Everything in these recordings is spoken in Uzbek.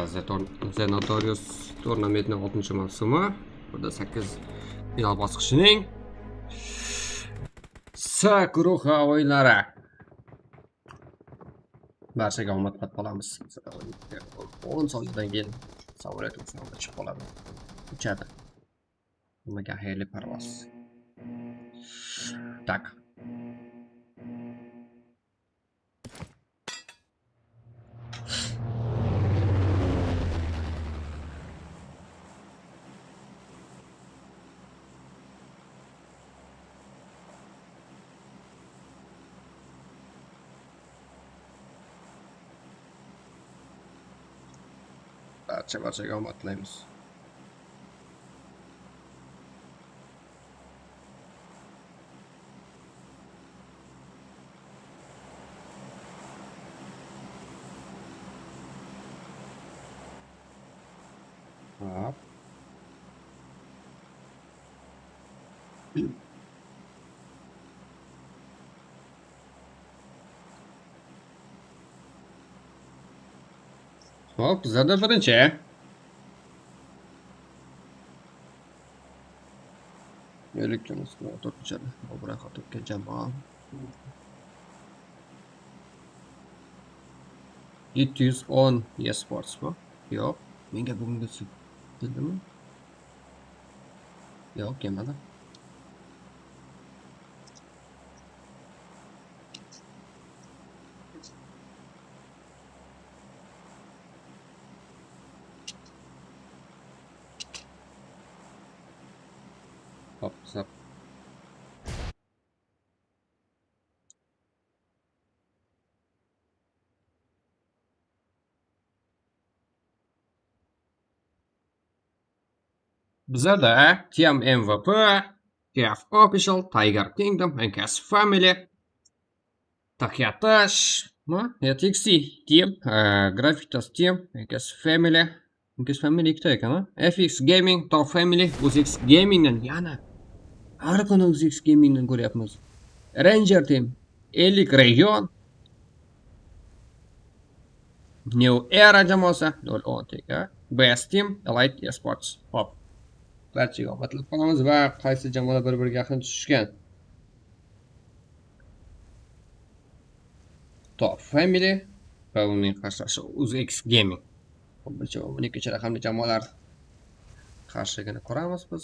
The Notorious turnamentining 6-mavsumi. Burada 8 final bosqichining S guruhi o'yinlari. Barchaga omad tilab qolamiz. 10 soniyadan keyin samolyot sinovga chiqib qoladi. Uchadi. Hammaga xayrli parvoz. Tak. Barchaga omad tilaymiz. Hop. Hop, bizlarda birinchi. Yo'likimiz to'rtinchi Obroy Xotibga jamoa. 710 eSports bu. Yo'q, menga bugungisi dedimi? Yo'q, kelmadi. Hop, stop. Bizada Team MVP, TF Official, Tiger Kingdom, NKS Family, Tahyatash, TXT Team, Grafitas Team, NKS Family, NKS Family ikkita ekan, FX Gaming, Top Family, UZX Gaming'dan yana har kuni UZX Gaming'dan ko'ryapmiz. Ranger Team, Elik Region, New Era jamoasi, 010 TK, Best Team, Elite Esports. Hop. Barchaga omad tilab qolamiz va qaysi jamoalar bir-biriga yaqin tushishgan. Top Family va uning qarshidashi UZX Gaming. 11 va 12 raqamli jamoalar qarshiligini ko'ramiz biz.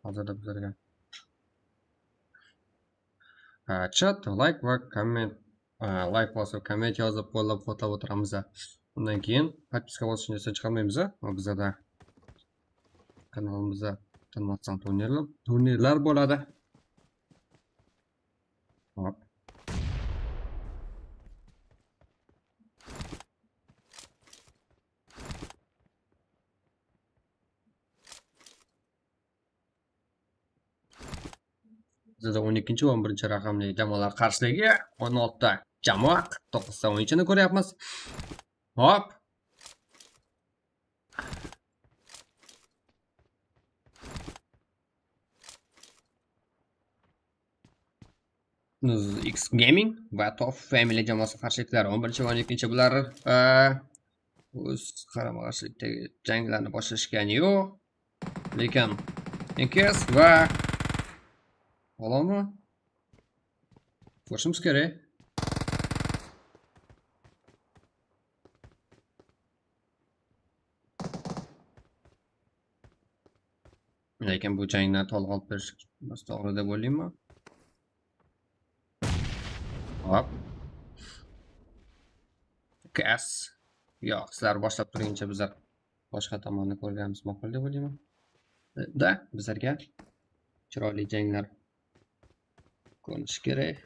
Hozirda bizlarga chat, like va komment, like bosib, komment yozib, qo'llab-quvvatlab o'tiramiz. Undan keyin podpiska bosishni esdan chiqarmaymiz. Bizada kanalimizda tinmasdan turnirlar bo'ladi. Hop. Bizda 12 va 11 raqamli jamoalar qarshiligi 16 ta jamoa 49 ta o'yinchini ko'ryapmiz. Hop. X Gaming va Top Family jamoasi qarshiliklari 11 va 12 bular o'z qarama-qarshilikdagi janglarni boshlashgani yo'q. Lekin NKS va Olami? Ko'rishimiz kerak. Lekin bu jangdan to'liq olib berish to'g'ri deb o'ylayman. Hop. KS. Yo'q, sizlar boshlab turingcha bizlar boshqa tomonni ko'rganimiz ma'qul deb o'ylayman. Da, bizlarga chiroyli janglar ko'rinishi kerak.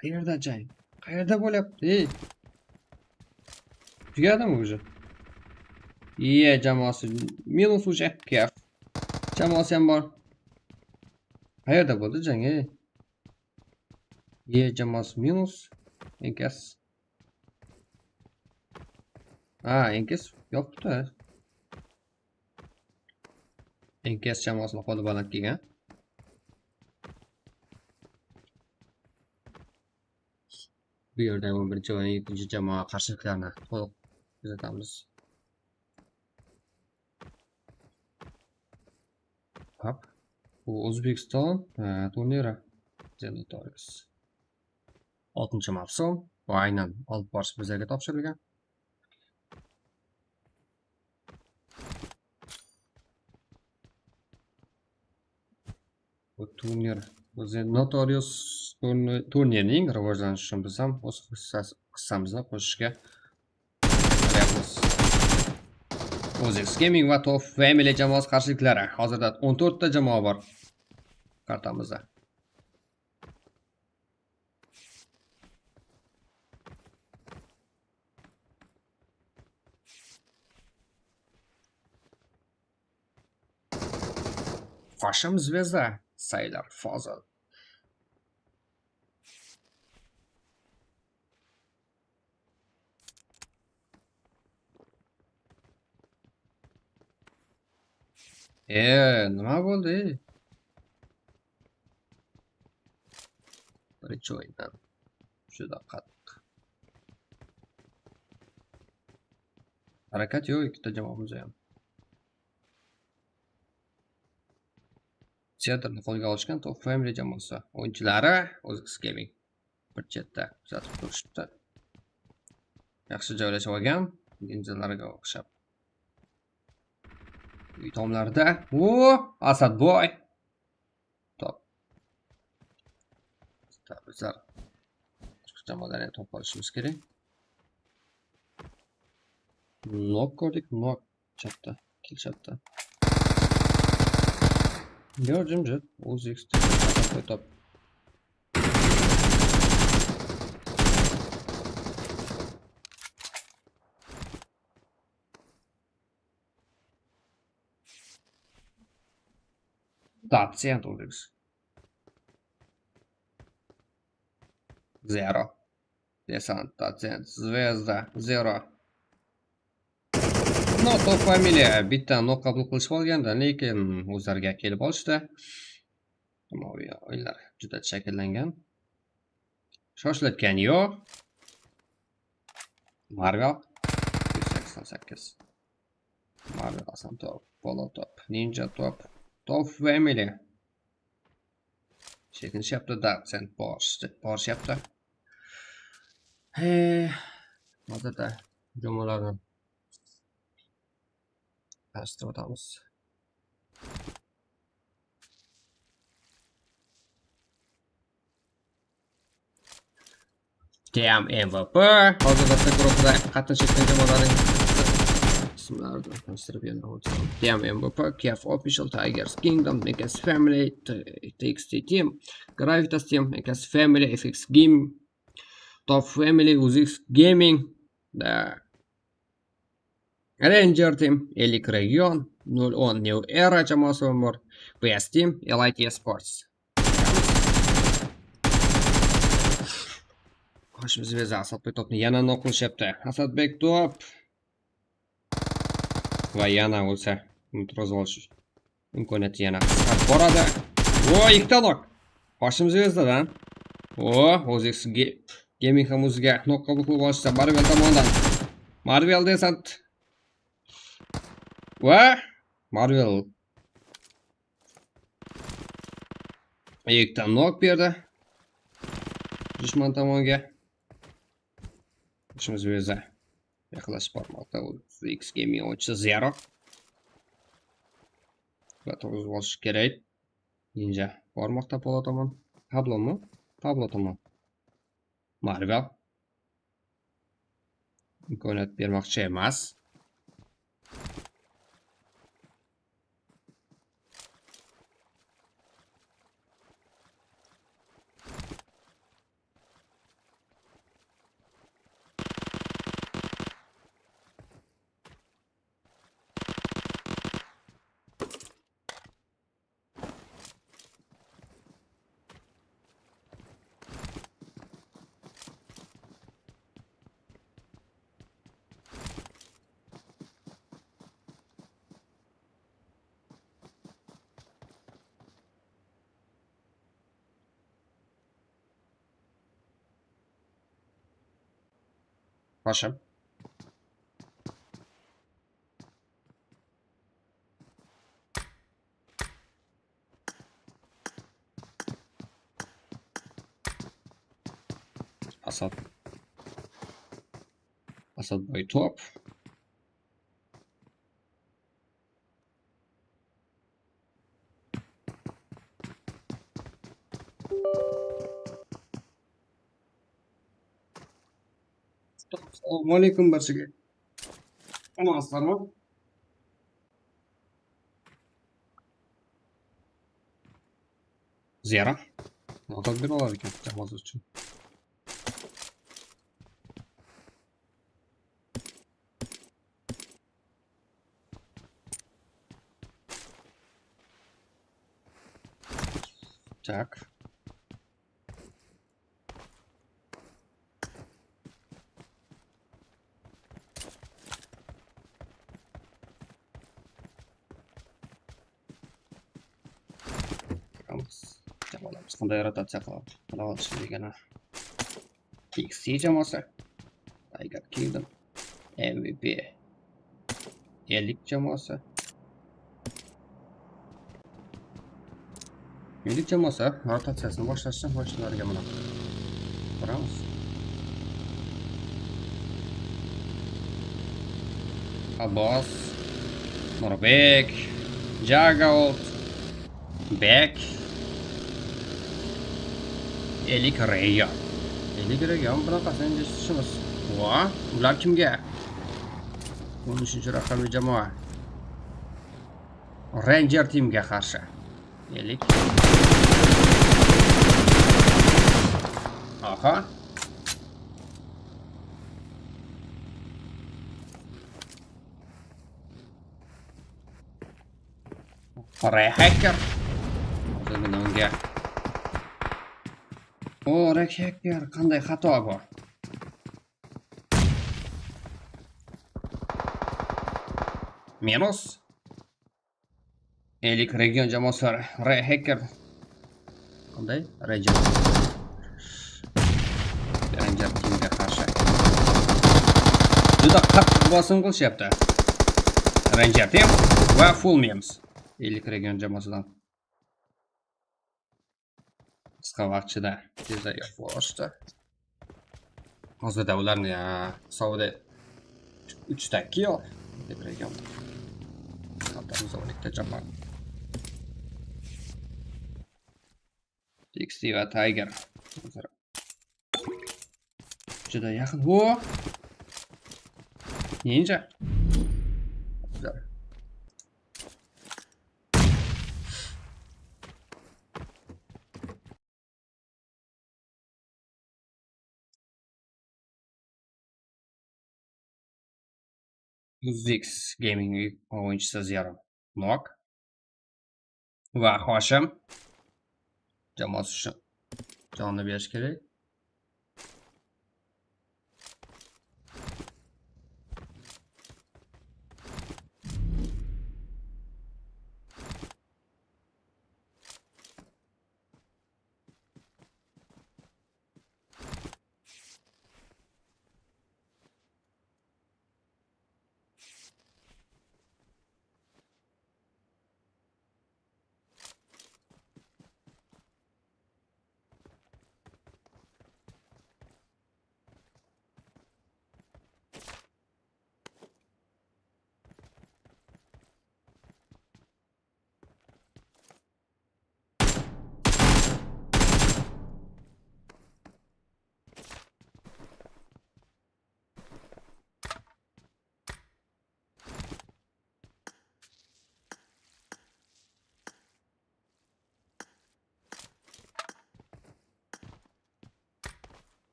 Qayerda jang? Qayerda bo'lyapti? Ey. Tugadimi уже? Iye jamoasi minus уже. KF. Jamoasi ham bor. Qayerda bo'ldi jang? Ey. Iye jamoasi minus. NKS. Ha, Enkes yopibdi. Enkes jamoasini qo'li baland kelgan. Bu yerda 11 va 7 jamoa qarshiliklarini to'liq kuzatamiz. Hop. Bu O'zbekiston turniri Notorious. 6-mavsum va aynan olib borish bizlarga topshirilgan. Bu turnir Notorious turnirining rivojlanishi uchun biz ham o'z hissamizni qo'shishga tayyormiz. OZX Gaming va Top Family jamoasi qarshiliklari. Hozirda 14 ta jamoa bor kartamizda. Hoshim Zvezda, Saylar Fozil. Nima bo'ldi? Birinchi o'yindan juda qattiq. Harakat yo'q ikkita jamoamizda ham. Teatrni qo'lga olishgan Top Family jamoasi o'yinchilari OZX Gaming bir chetda kuzatib turishibdi. Yaxshi joylashib olgan ninjalarga o'xshab. Uy tomlarida o Asadboy. Top. Bizlar jamoalarni topib olishimiz kerak. Nok ko'rdik, nok chapda, kelishyapti. Yo'q, jimjit. OZX Asadboy top. Dazient OZX. Zero. Desant, Dazient, Zvezda, Zero. No, Top Family bitta nok qabul qilishib olganda, lekin o'zlariga kelib olishdi. Jamoaviy o'yinlar juda shakllangan. Shoshilayotgani yo'q. Marvel 188. Marvel Hasan Top, Polo Top, Ninja Top, Top Family. Chekinishyapti, Dazient borishyapti. Hozirda jamoalarni tanishtirib o'tamiz. TM MVP hozirda guruhida qatnashayotgan jamoalarning ismlarini tanishtirib yana o'taman. TM MVP, KF Official, Tigers Kingdom, Megas Family, TXT Team, Gravitas Team, Megas Family, FX Game, Top Family, UZX Gaming, The Ranger Team, Elite Region, 010 New Era jamoasi bor, PS Team, Elite Sports. Hoshim Zvezda Asadbek topni yana nok qilishyapti. Asadbek top va yana o'lsa imtiyoz olish imkoniyati yana qisqarib boradi. O, ikkita nok. Hoshim Zvezdadan. O, OZX Gaming ham o'ziga nok qabul qilib olishdi Marvel tomonidan. Marvel Desant va Marvel ikkita nok berdi dushman tomonga. Hoshim Zvezda yaqinlashib bormoqda. OZX Gaming o'yinchisi Zero. Va to'g'ri olish kerak. Ninja bormoqda Polo tomon. Tablomi? Tablo tomon. Marvel imkoniyat bermoqchi emas. Hoshim. Asad. Asadboy top. Assalomu alaykum barchaga. Omonatlarmi? Zera. Notat bera olar ekan jamoasi uchun. Tak. Jamoalarimiz qanday rotatsiya qiladi? Qila olishi degani. TXT jamoasi, Tiger Kingdom, MVP, Elite jamoasi. Elite jamoasi rotatsiyasini boshlashdan boshlarga mana ko'ramiz. Abbos, Nurbek, Jagaot, Bek, Elik Reyon. Elik Reyon bunaqasi endi eshitishimiz. Va ular kimga? 13-raqamli jamoa. Ranger Teamga qarshi. Elik. Aha. Ray Hacker. Hozirgina unga. O, Ray Hacker qanday xato bor? Minus. Elik Region jamoasi Ray Hacker. Qanday? Ranger. Ranger Teamga qarshi. Juda qattiq bosim qilishyapti. Ranger Team va full memes. Elik Region jamoasidan. Qisqa vaqt ichida tezda yopib olishdi. Hozirda ularni hisobida 3 ta kill. Elik Region. Xaltamizda 12 ta jamoa. TXT va Tiger. Hozir juda yaqin. O! Ninja. Zix Gaming o'yinchisi Zero Nok va Hoshim jamoasi uchun jonni berish kerak.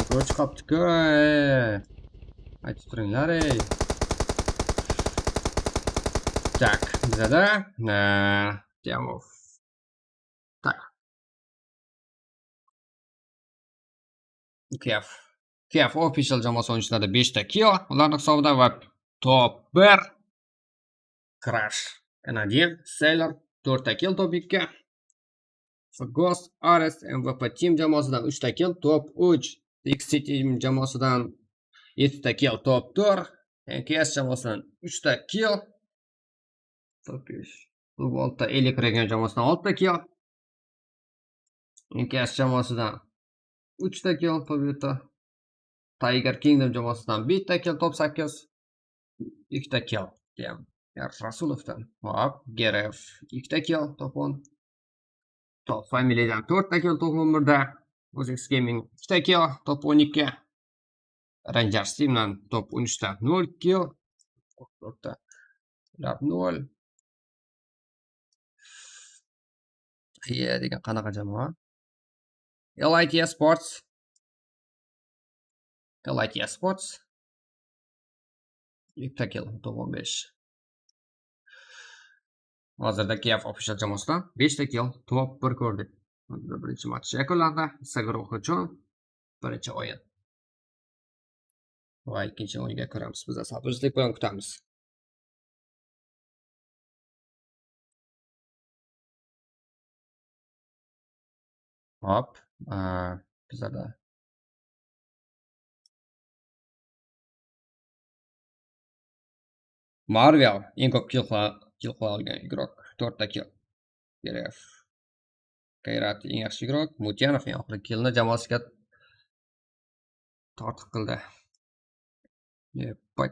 Telefon chiqibdi-ku. Aytib turinglar ey. Tak, bizada Temov. Tak. KF. KF official jamoasi o'yinchilarida 5 ta kill ularning hisobida va top 1 Crash N1 Sailor 4 ta kill top 2. Ghost Ares MVP Team jamoasidan 3 ta kill top 3. XC Team jamoasidan 7 ta kill top 4. NKS jamoasidan 3 ta kill top 5. Volta Elite Region jamoasidan 6 ta kill. NKS jamoasidan 3 ta kill top 7. Tiger Kingdom jamoasidan 1 ta kill top 8. 2 ta kill Rasulovdan. Hop, GRF 2 ta kill top 10. Top Family'dan 4 ta kill top 11da. OZX Gaming 2 ta kill top 12. Rangers Team'dan top 13da 0 kill. 4ta 0. Ye degan qanaqa jamoa? LIT Sports. LIT Sports 2 ta kill top 15. Hozirda KF official jamoasidan 5 ta kill top 1 ko'rdik. Birinchi match yakunlandi. C guruhi uchun birinchi o'yin. Va ikkinchi o'yinga ko'ramiz. Biz sabrsizlik bilan kutamiz. Hop, bizada Marvel eng ko'p kill qila olgan игрок 4 ta kill. GRF. Kayrat eng yaxshi игрок, Mutyanov eng oxirgi killni jamoasiga tortiq qildi. Yeppa.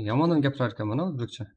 Yomon gapirar ekanman o'zbekcha.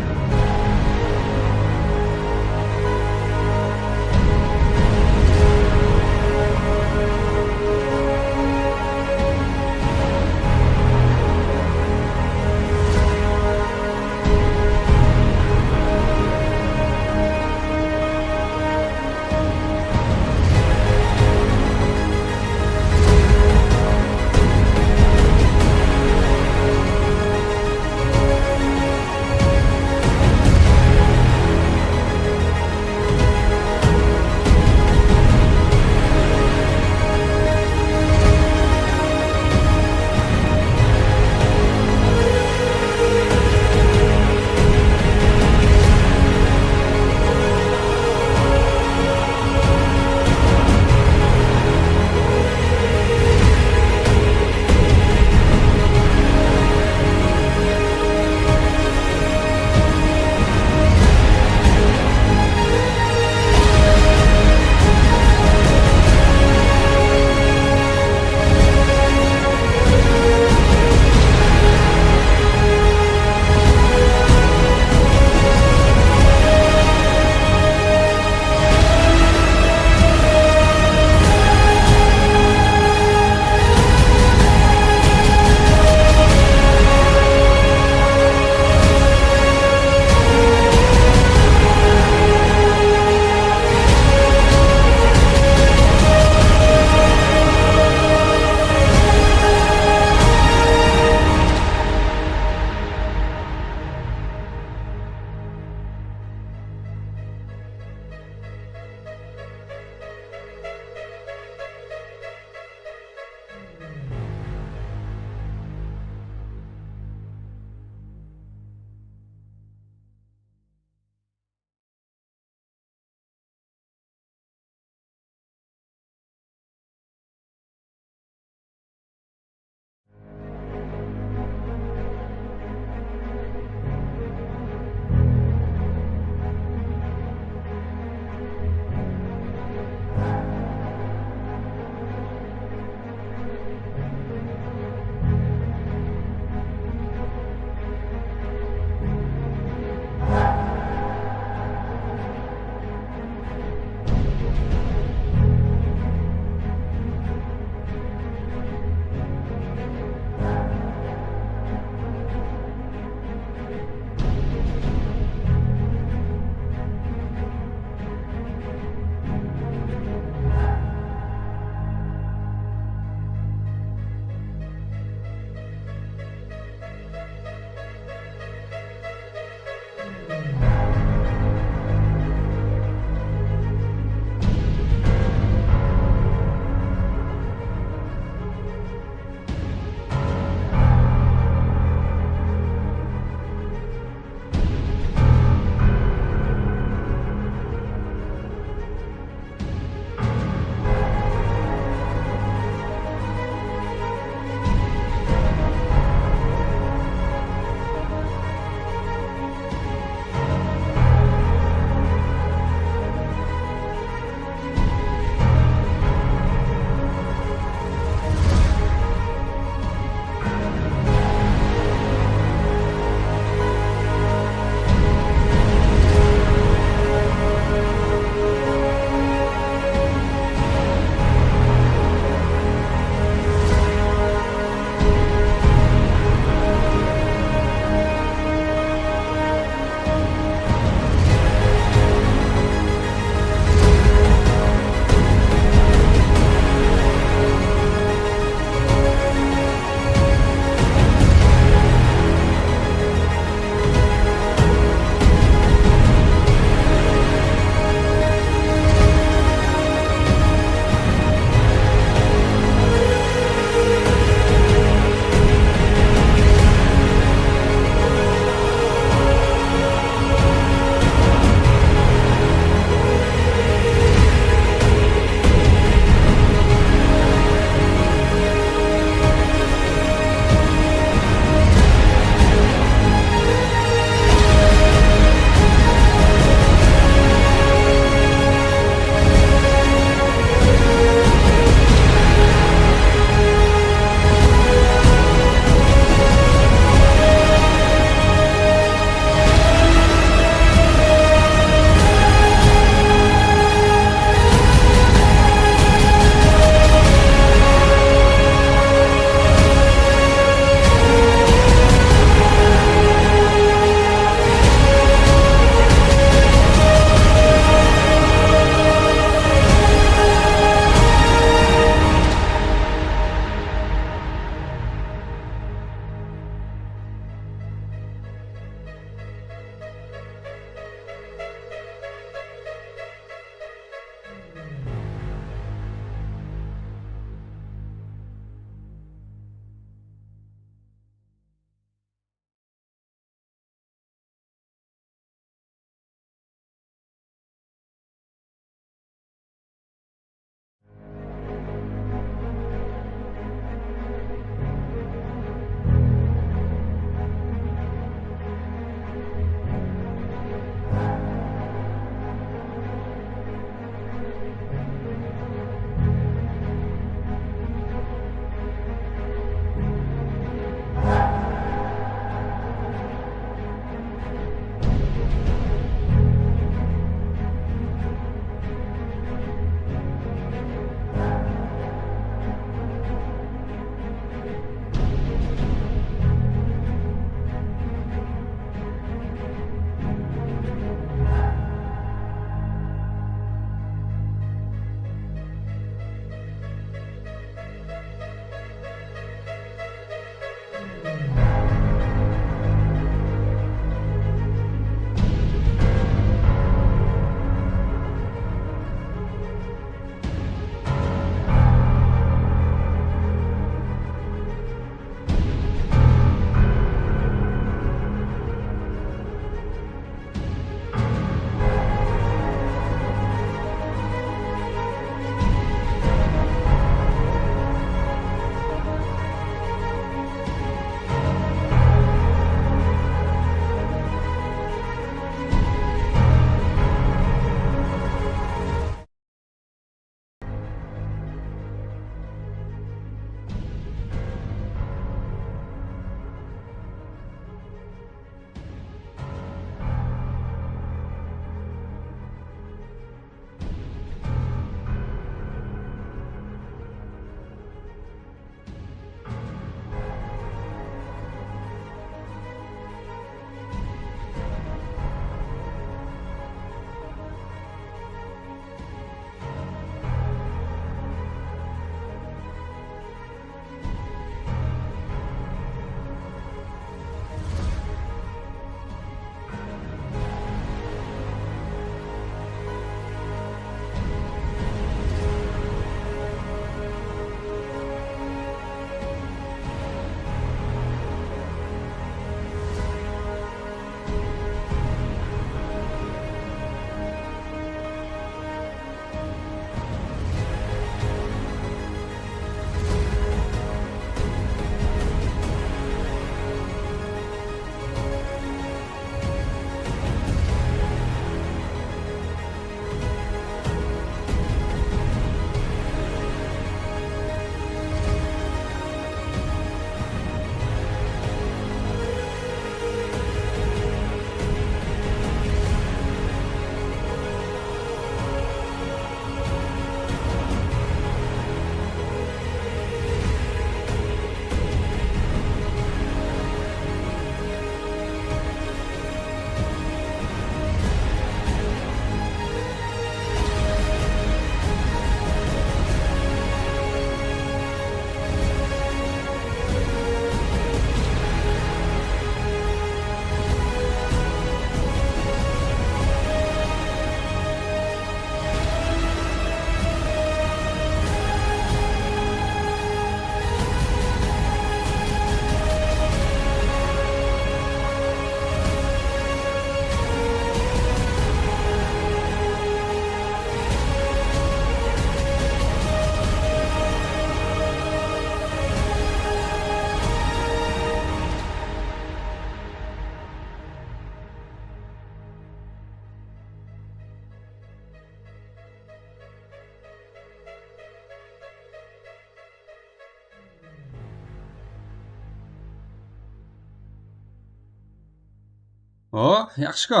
O, yaxshi-ku.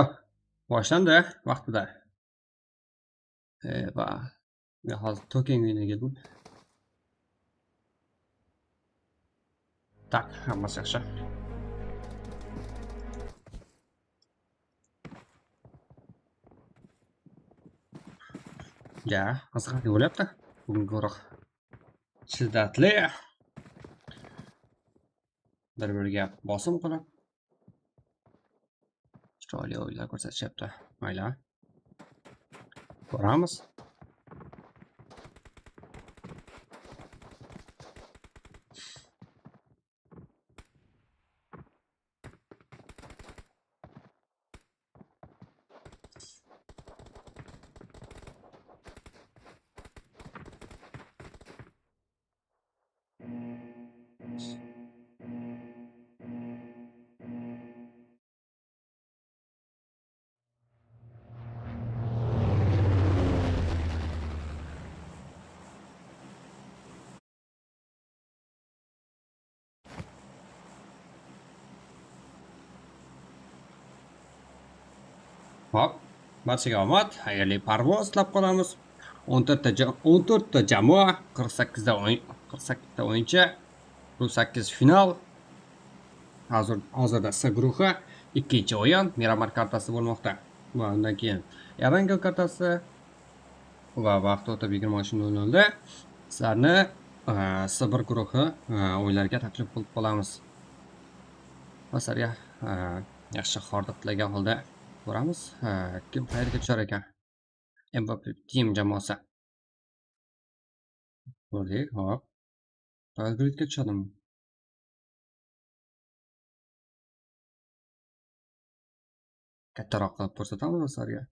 Boshlandi vaqtida. Va men hozir token o'yiniga keldim. Tak, hammasi yaxshi. Ja, qiziqarli bo'lyapti. Bugungi guruh shiddatli. Bir-biriga bosim qilib chiroyli o'yinlar ko'rsatishyapti. Mayli. Ko'ramiz. Hop, barchaga omad, xayrli parvoz tilab qolamiz. 14 ta jamoa, 48 ta o'yinchi, 48 final. Hozirda S guruhi ikkinchi o'yin Miramar kartasi bo'lmoqda. Va undan keyin Erangel kartasi va vaqt o'tib 23:00 da sizlarni S1 guruhi o'yinlarga taklif qilib qolamiz. Va sizlarga yaxshi hordiq tilagan holda ko'ramiz, kim qayerga tushar ekan. Mbappe Team jamoasi. Ko'rdik, hop. Belgradga tushadimi? Kattaroq qilib ko'rsatamiz sizlarga.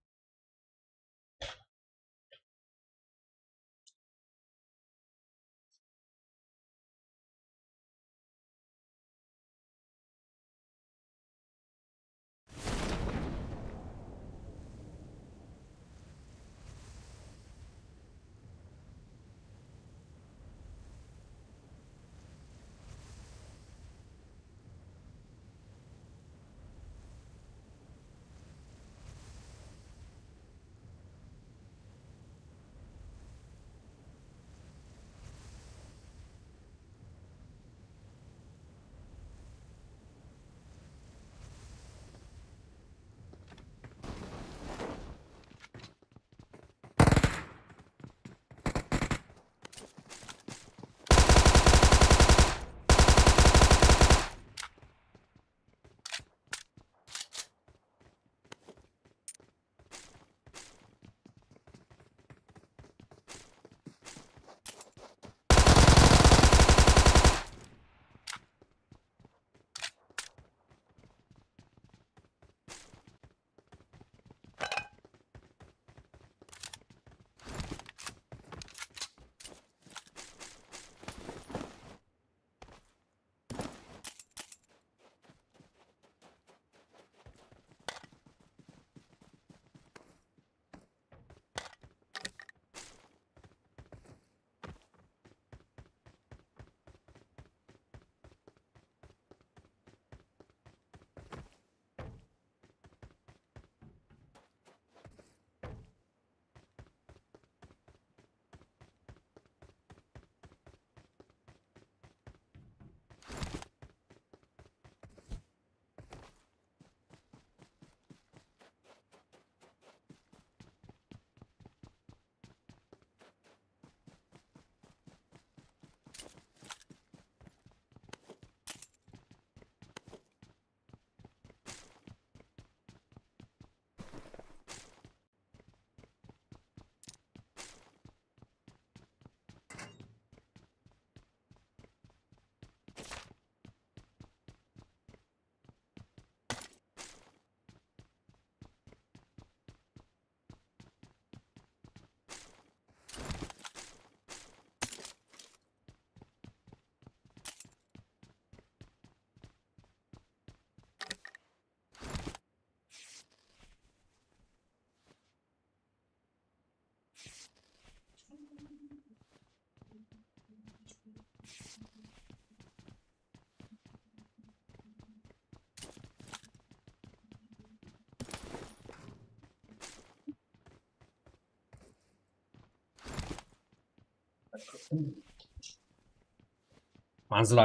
Manzil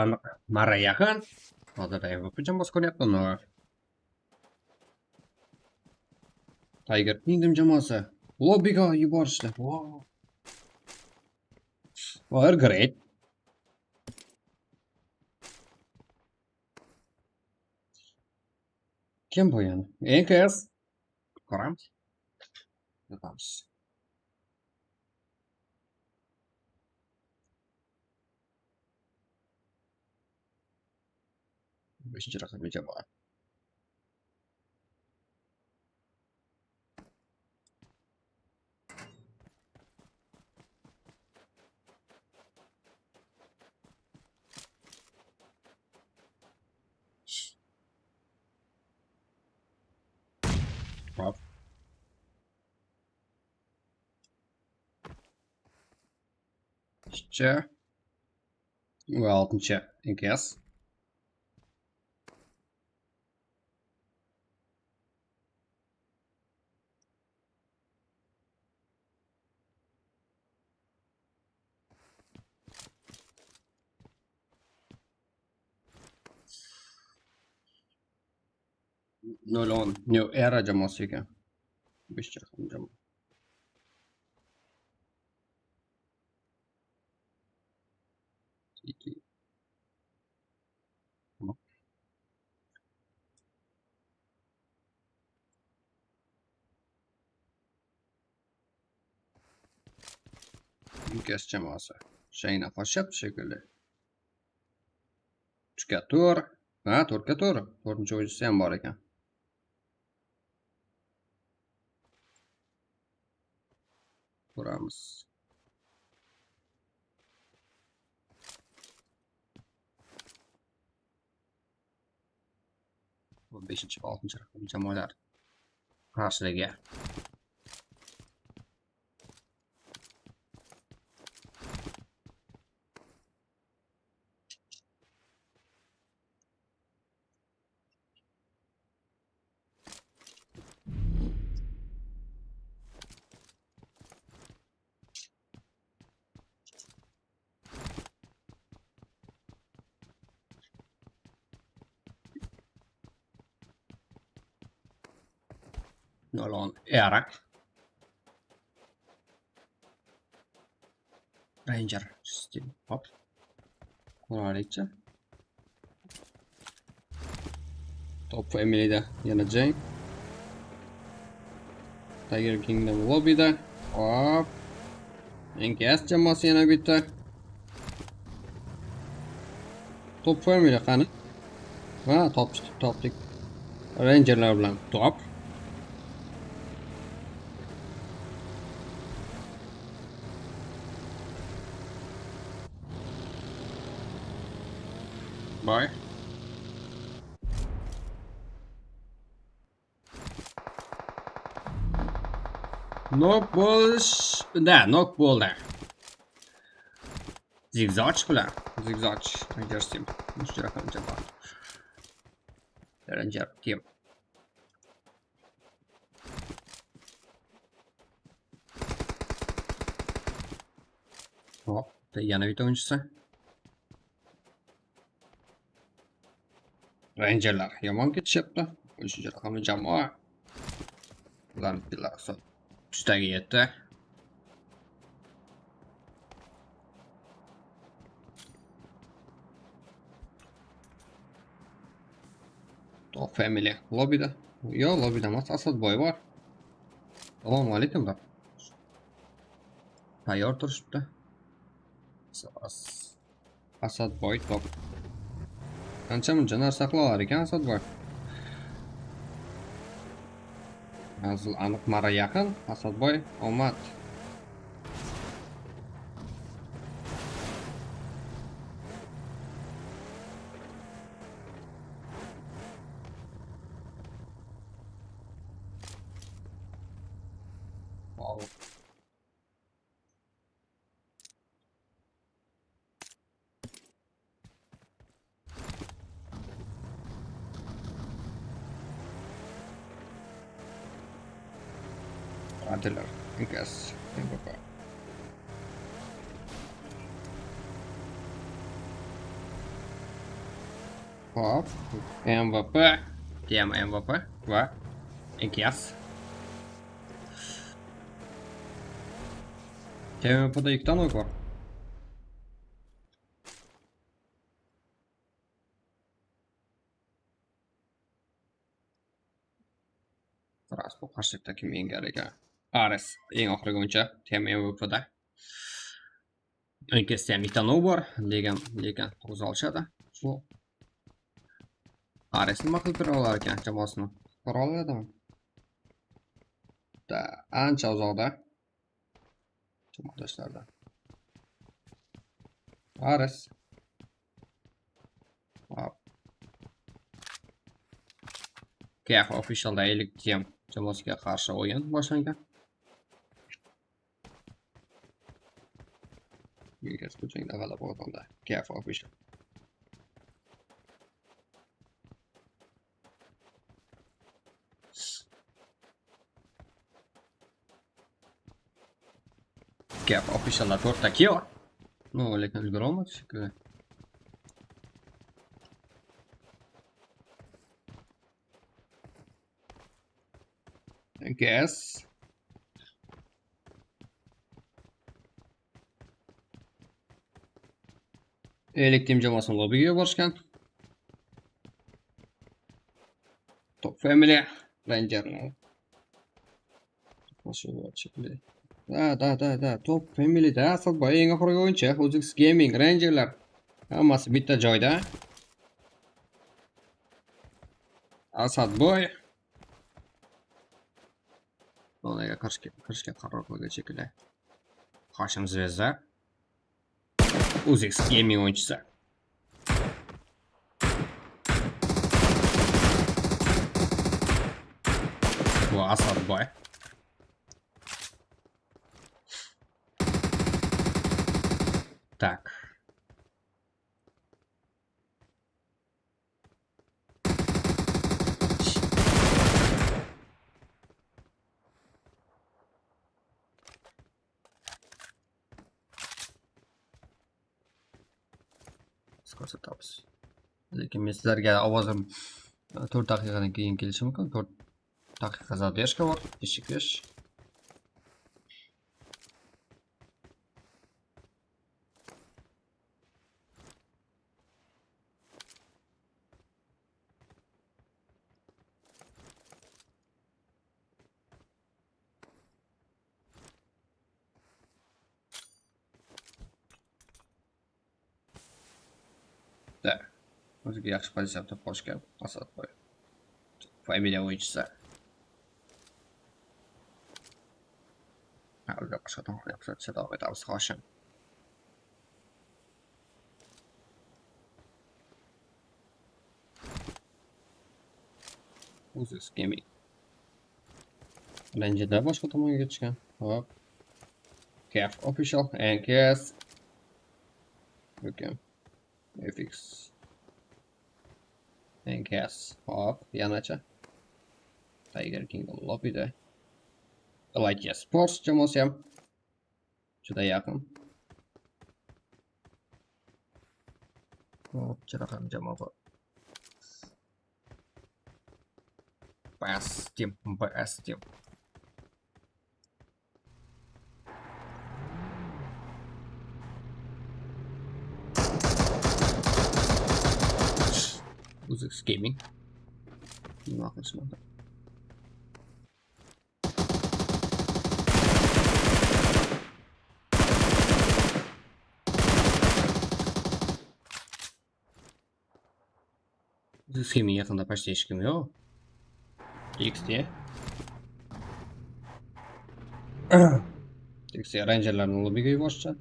marra yaqin. Hozirda MVP jamoasi ko'ryapti uni. Tiger Kingdom jamoasi lobbiga yuborishdi. Wow. Well, great. Kim bu yani? NKS. Ko'ramiz. Yotamiz. Beshinchi raqamli jamoa. Hop. Beshinchi va oltinchi NKS. Nol o'n New Era jamoasi ekan. Beshinchi raqamli jamoa. Ikki. Tamam. NKS jamoasi. Shayna qoshyapti shekilli. 3ga 4. Ha, 4ga 4. 4-chi o'yinchisi ham bor ekan. Ko'ramiz. Bu 5-chi va 6-chi raqamli jamoalar qarshiligi. Nol Era. Ranger Steam. Hop. Ko'raylikchi. Top Family'da yana jang. Tiger Kingdom lobbyda. Hop. NKS jamoasi yana bitta. Top Family qani? Ha, topdik. Rangerlar bilan top. Bye. Knock bo'lish, da, knock bo'ldi. Zigzag bilan, zigzag Ranger Team. Uchinchi raqamli jamoa. Ranger Team. Hop, yana bitta o'yinchisi. Rangerlar yomon ketishyapti. Uchinchi raqamli jamoa. Ular hisob 3taga 7. Top Family lobbyda. Yo'q, lobbyda emas, Asadboy bor. Assalomu alaykum deb. Tayyor turishibdi. Asadboy top. Ancha muncha narsa qila olar ekan Asadboy. Manzil aniq, marra yaqin. Asadboy omad. Wow. Adilar, NKS, MVP. Hop, MVP, Team MVP va NKS. Team MVPda ikkita nok bor. Ras bu qarshilikda kim yengar ekan? Ares eng oxirgi o'yinchi Team MVPda. NKSda ham ikkita nok bor, lekin to'g'ri olishadi. Shu Ares nima qilib tura olar ekan jamoasini? Qutqara oladimi? Da, ancha uzoqda. Jamoadoshlardan. Ares. Hop. KF Officialda 50 Team jamoasiga qarshi o'yin boshlangan. Yigit bu jangda g'alaba qozondi. KF Official. KF Officialda 4 ta kill. No, lekin ulgura olmadi shekilli. NKS. Elite Team jamoasini lobbiga yuborishgan. Top Family Rangerlar. Da, Top Familyda Asadboy eng oxirgi o'yinchi, Uzx Gaming, Rangerlar hammasi bitta joyda. Asadboy ularga kirishga qaror qilgan shekilli. Hoshim Zvezda Uzx Gaming o'yinchisi. Bu Asadboy. Так. Ko'rsatamiz. Lekin men sizlarga ovozim 4 daqiqadan keyin kelishi mumkin. 4 daqiqa zadержка bor, kechikish. Da, o'ziga yaxshi pozitsiya topib olishgan Asadboy. Familiya o'yinchisi. Ular boshqa tomonga kuzatishda davom etamiz. Hoshim. Uzx Gaming. Rangerlar boshqa tomonga ketishgan. Hop. KF Official, NKS. Okay. FX. NKS. Hop, yanacha. Tiger King lobbyda. Elite Sports jamoasi ham juda yaqin. Hop, juda ham jamoa bor. BS Team, BS Team. Uzx Gaming. Nima qilishmoqda? Uzx Gaming yaqinda почти hech kim yo'q. XT. XT Rangerlarni lobbiga yuborishdi.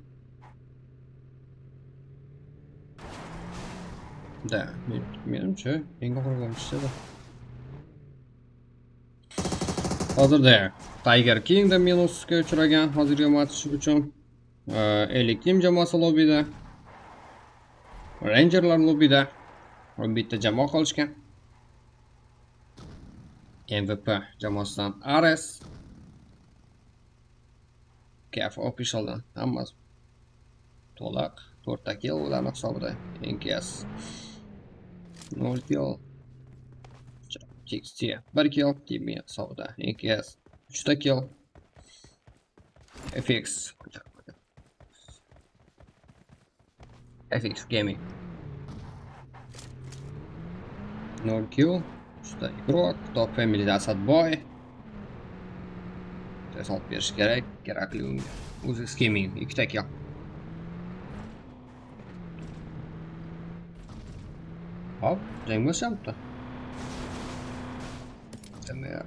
Da, menimcha eng oxirgi o'yinchisi. Hozirda Tiger Kingda minusga uchragan hozirgi match uchun. Elite Team jamoasi lobbida. Rangerlar lobbida. 11 ta jamoa qolishgan. MVP jamoasidan Ares. KF Officialdan hammasi to'liq 4 ta kill ularning hisobida. NKS. 0 kill. TXT 1 kill, Team hisobida NKS 3 ta kill. FX FX Gaming 0 kill, 3 ta игрок, Top Familyda Asadboy. Tez olib berish kerak, kerakli unga. UZX Gaming 2 ta kill. Hop, jang bo'lyapti. Demak,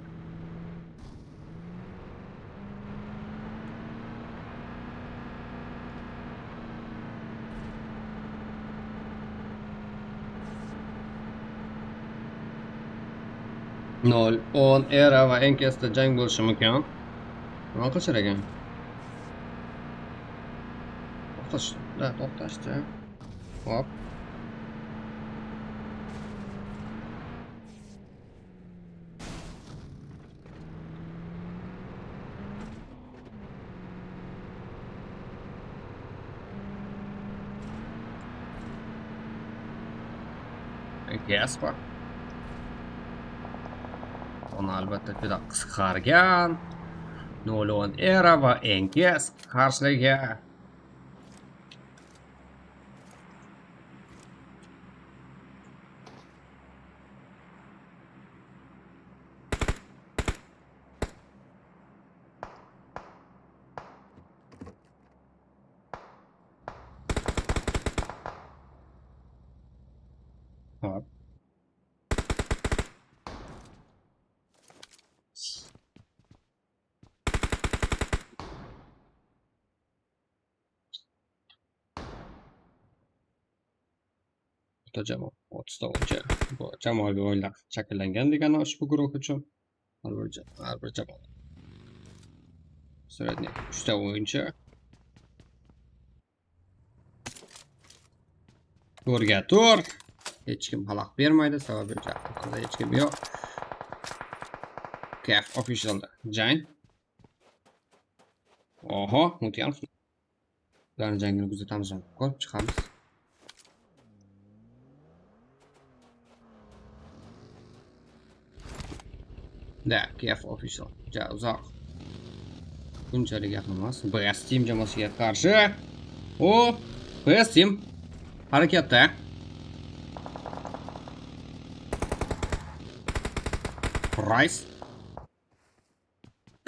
0-10 era va NKSda jang bo'lishi mumkin. Nima qilishar ekan? To'xtash, da, to'xtashdi. Hop. NKS bor. Uni albatta juda qisqargan. 0-10 era va NKS qarshiligi. Hop. Jamoa 30 ta o'yinchi. Bu jamoaviy o'yinlar shakllangan degani ushbu guruh uchun. Har bir jamoa. Sredniy 3 ta o'yinchi. To'rga to'rt. Hech kim xalaqit bermaydi, sababi hech kim yo'q. KF officialda jang. Oho, Mutyanov. Ularning jangini kuzatamiz, ko'rib chiqamiz. Da, KF official. Ja, uzoq. Bunchalik yaqin emas. BS Team jamoasiga qarshi. O, BS Team harakatda. Rice.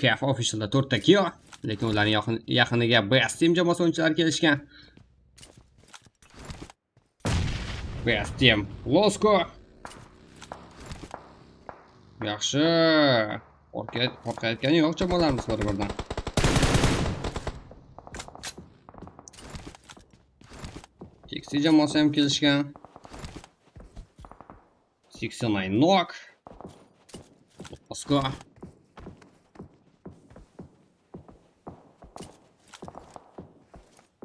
KF officialda 4 ta kill, lekin ularning yaqiniga BS Team jamoasi o'yinchilari kelishgan. BS Team Losko. Yaxshi. Qo'rqayotgani yo'q jamoalarimiz bir-biridan. TXT jamoasi ham kelishgan. 69 knock. Losko.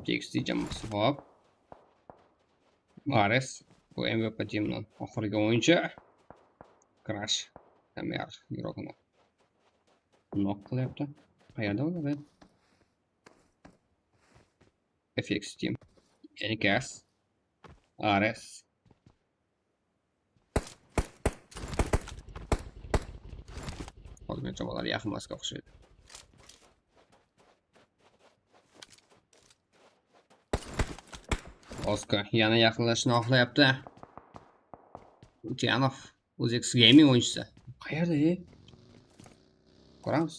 TXT jamoasi hop. Ares bu MVP teamdan oxirgi o'yinchi. Crash. Kamera guruhini knock qilyapti. Qayerda ular? FX team. NKS. Ares. Qolgan jamoalar yaqinmasga o'xshaydi. Oskar yana yaqinlashishni xohlayapti. Utyanov UZX Gaming o'yinchisi. Qayerda, Ko'ramiz.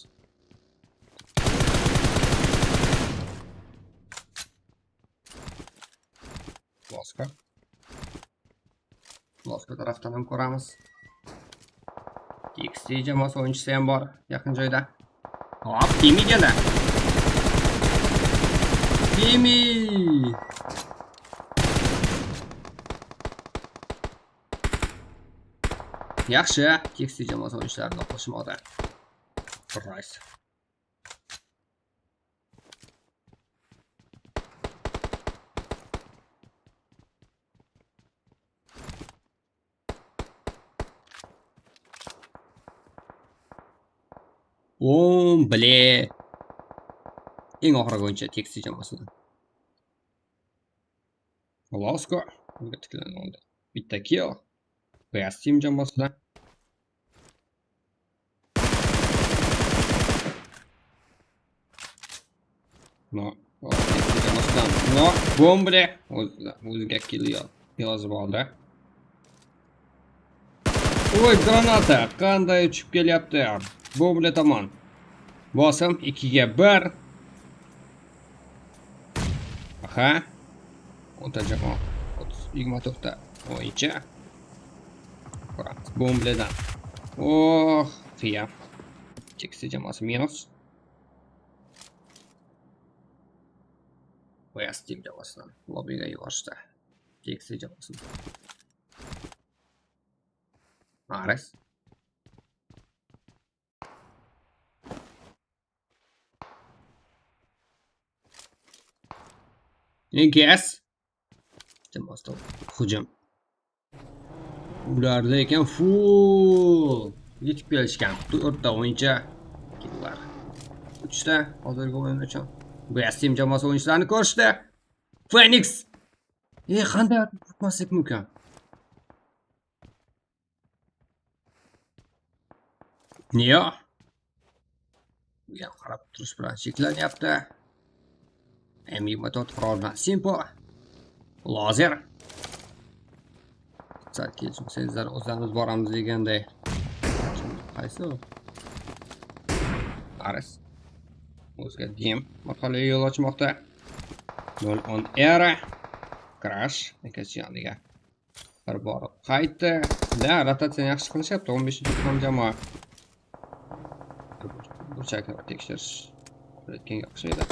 Loska. Loska tarafdan ham ko'ramiz. TXT jamoasi o'yinchisi ham bor yaqin joyda. Hop, Timi keldi. Timi! Yaxshi, TXT jamoasi o'yinchilarini qo'shmoqda. Rice. O'n bile. Eng oxirgi o'yinchi TXT jamoasidan. Losko unga tiklanib oldi. Bitta kill. BS Team jamoasida. No, jamoasidan no, Bomble o'ziga kill yozib oldi. Voy, granata qanday uchib kelyapti. Bomble tomon. Bosim 2ga 1. Aha. 10 ta jamoa. 24 ta o'yinchi. Ko'ramiz. Bombledan. Oh, Fia. Chiksi jamoasi minus. BS Team jamoasidan lobbiga yuborishdi. Chiksi jamoasini. Ares. NKS jamoasida hujum. Ular lekin full yetib kelishgan. 4 ta o'yinchi killar. 3 ta hozirgi o'yin uchun. BS Team jamoasi o'yinchilarini ko'rishdi. Phoenix. Qanday otmaslik mumkin? Neo. Bu ham qarab turish bilan cheklanyapti. M24 qurol bilan Simple. Lazer. Sal kelishmasangizlar o'zlarimiz boramiz deganday. Qaysi u? Ares. O'zga DM orqali yo'l ochmoqda. 0-10 era. Crash yoniga bir borib qaytdi. Da, rotatsiyani yaxshi qilishyapti. 15-kom jamoa. Burchakni tekshirish qilayotganga o'xshaydi.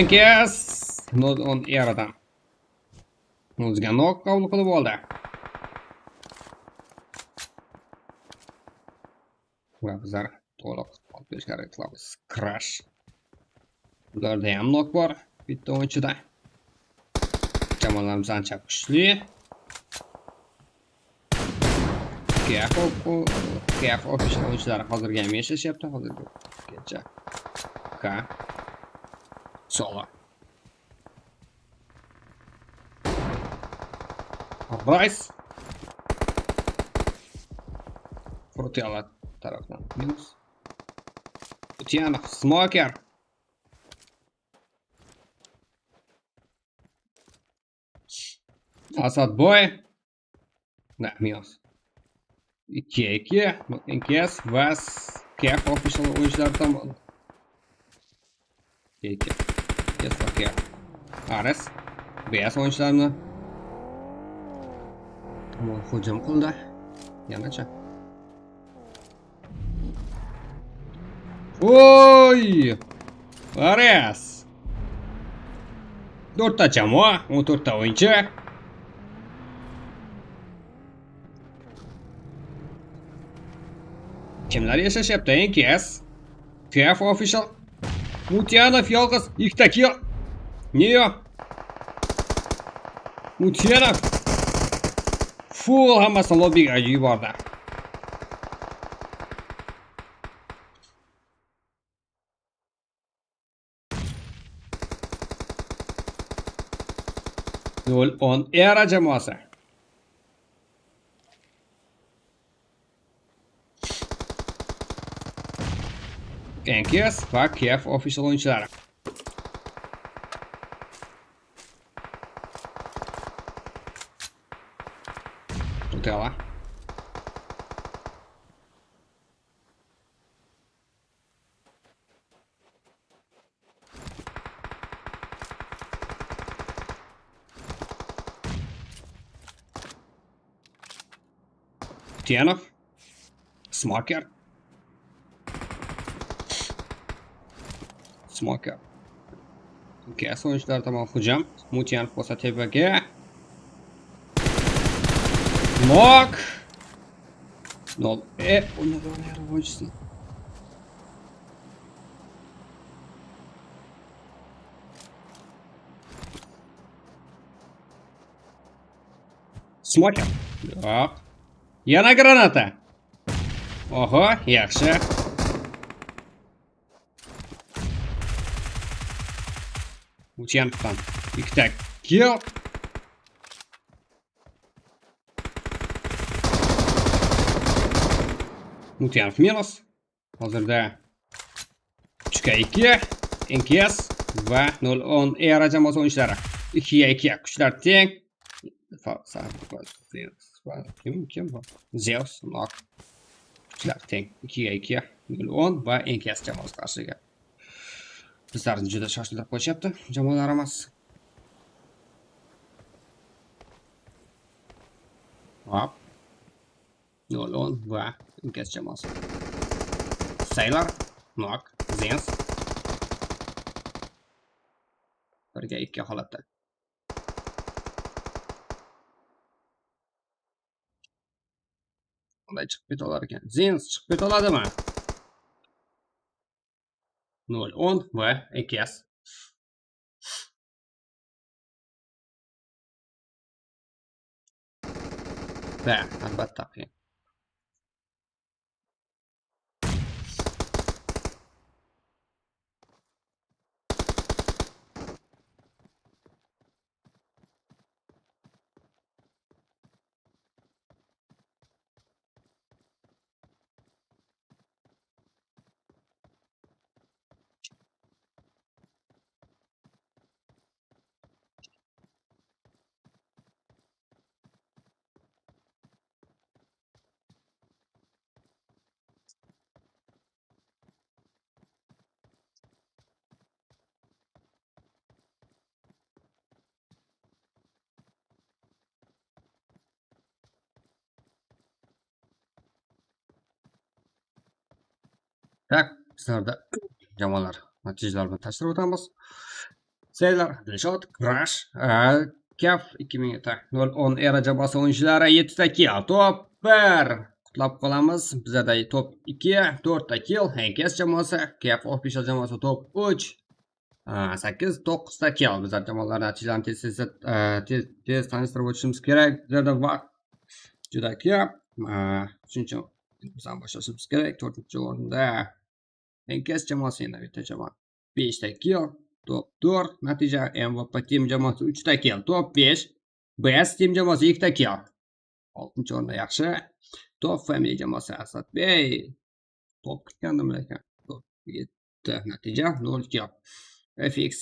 NKS 0-10 eradan. O'ziga nok qabul qilib oldi. Va bizlar to'liq olib berishga harakat qilamiz. Crash. Ularda ham nok bor bitta o'yinchida. Jamoalarimiz ancha kuchli. KF official o'yinchilari hozirga ham yashashyapti hozirgacha. K. Solo. Rice. Frutella tarafdan minus. Utyanov, Smoker. Asadboy. Da, minus. 2-2. NKS va KF official o'yinchilari tomon. 2-2. NKS va KF. Ares. BS o'yinchilarini tomon hujum qildi. Yanacha. Oy! Ares. 4 ta jamoa, 14 ta o'yinchi. Kimlar yashashyapti? NKS, KF official, Mutyanov yolg'iz, ikkita kill. Neo. Mutyanov. Full hammasini lobbiga yubordi. 0-10 era jamoasi. NKS va KF official o'yinchilari. Nutella. Tianov. Smoker. Smoker. NKS o'yinchilari tomon hujum. Mutyanov bo'lsa tepaga. Knock. Nol. Uni o'yinchisi. Smoker. Yo'q. Yana granata. Oho, yaxshi. Mutyanovdan ikkita kill. Mutyanov minus. Hozirda 3-2 NKS va 0-10 era jamoasi o'yinchilari. 2-2 kuchlar teng. Kim bu? Zeus knock. Kuchlar teng. 2-2 0-10 va NKS jamoasi qarshiga. Bizlarni juda shoshiltirib qo'yishyapti jamoalarimiz. Hop. 0-10 va NKS jamoasi. Sailor, knock, Zens. 1-2 holatda. Qanday chiqib keta olar ekan? Zens chiqib keta oladimi? 0-10 va NKS. Va albatta qiyin. Tak, bizlarda jamoalar natijalar bilan tanishtirib o'tamiz. Sailor, Dilshod, Crash, Kaf 2010 era jamoasi o'yinchilari 7 ta kill, top 1 qutlab qolamiz. Bizlarda top 2, 4 ta kill, NKS jamoasi, Kaf Official jamoasi top 3, 8, 9 ta kill. Bizlar jamoalar natijalarini tez tanishtirib o'tishimiz kerak. Bizlarda vaqt juda ko'p. Shuning uchun biz ham boshlashimiz kerak. 4-o'rinda NKS jamoasi, yana bitta jamoa 5 ta kill, top 4 natija. MVP Team jamoasi 3 ta kill, top 5. BS Team jamoasi 2 ta kill. 6-o'rinda yaxshi. Top Family jamoasi Asadbey top kutgandim lekin top 7 natija 0 kill. FX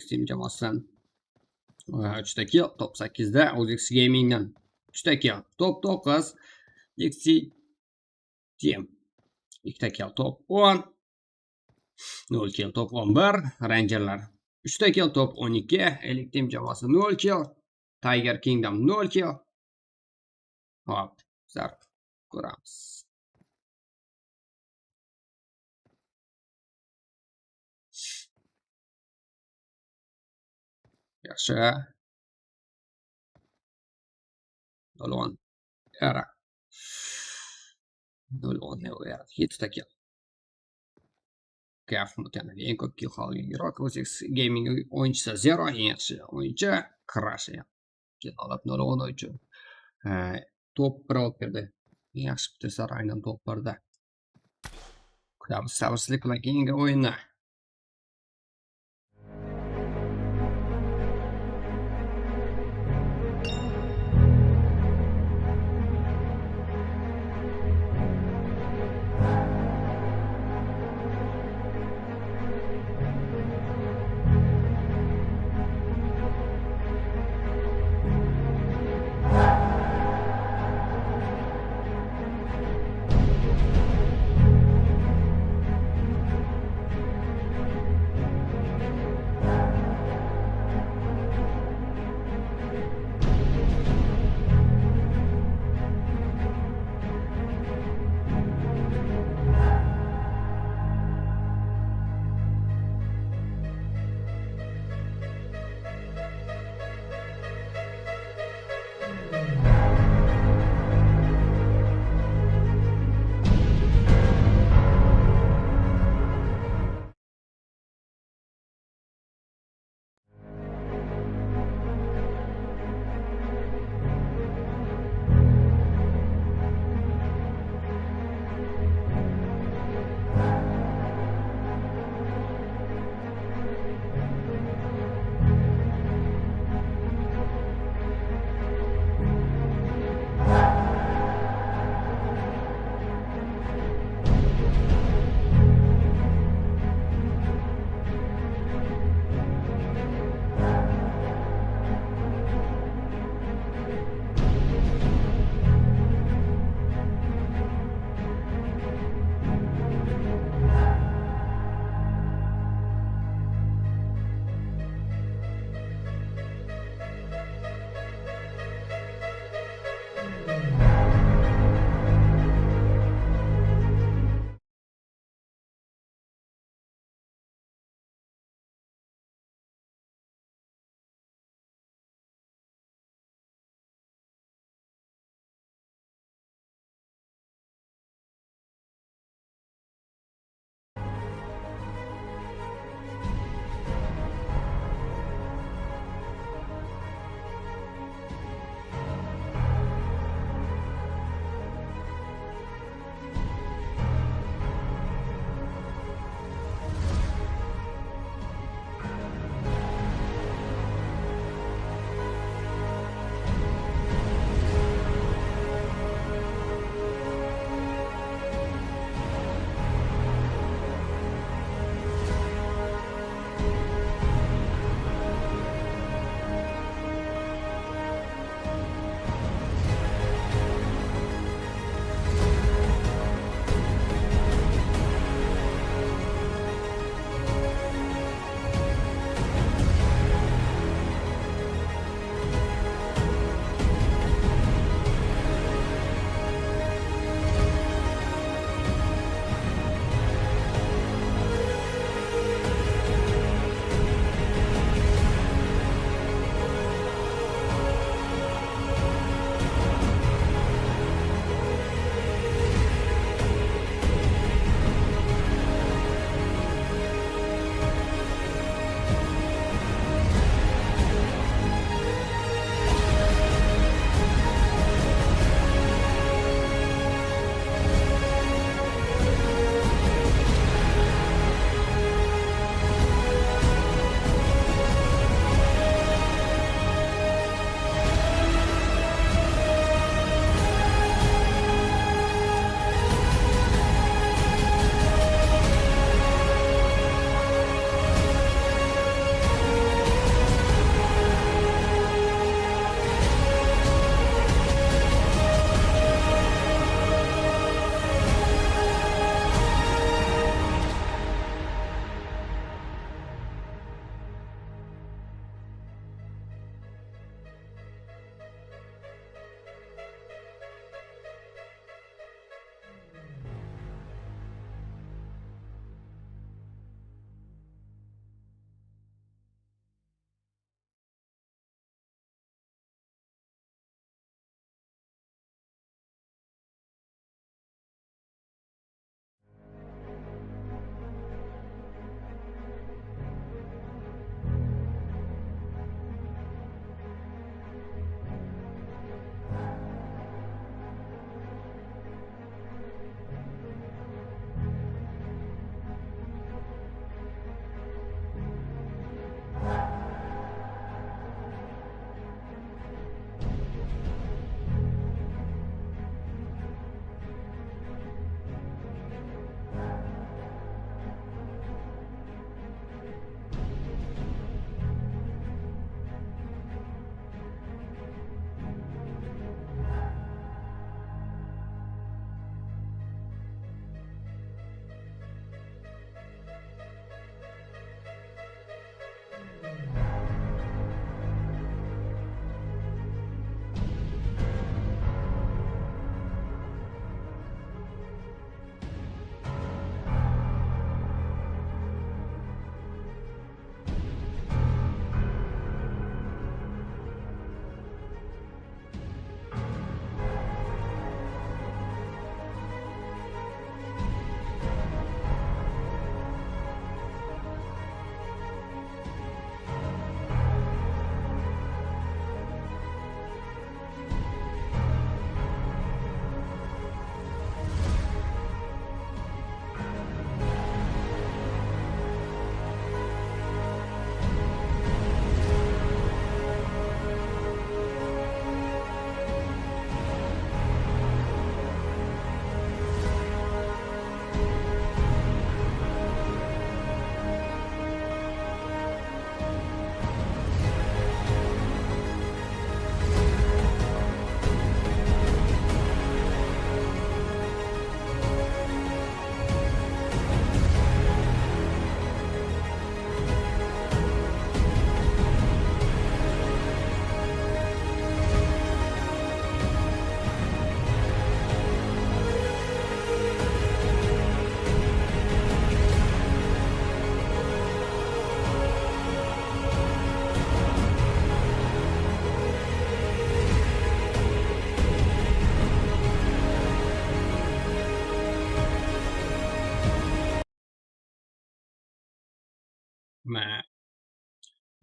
Team jamoasidan 3 ta kill, top 8 da OZX Gamingdan 3 ta kill, top 9 XC Team 2 ta kill, top 10 0 kill, top 11 Rangerlar 3 ta kill, top 12 Elite Team jamoasi 0 kill, Tiger Kingdom 0 kill. Hop, bizlar ko'ramiz. Yaxshi. 0-10 era. 0-10 era. 7 ta kill. Kaf Mutyanov eng ko'p kill olgan Iroq OZX Gaming o'yinchisi 0, eng yaxshi o'yinchi Crash. Kill olib 0-10 o'yinchi. Top 1 olib kirdi. Eng yaxshi bitirsa aynan top 1da. Kutamiz sabrsizlik bilan keyingi o'yinni.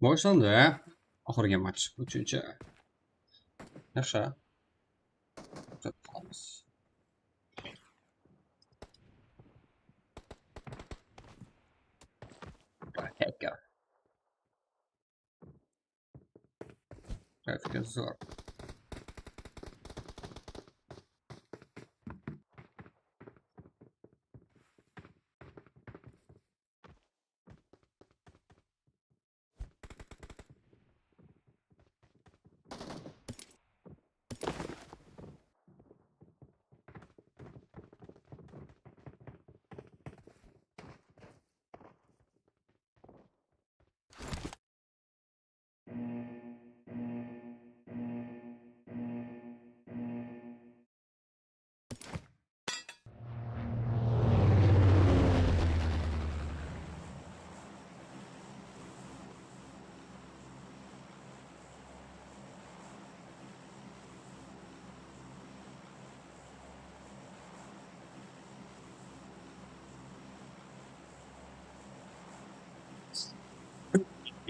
Boshlandi. Oxirgi match 3-chi. Yaxshi. Qolamiz. Hacker. Grafika zo'r.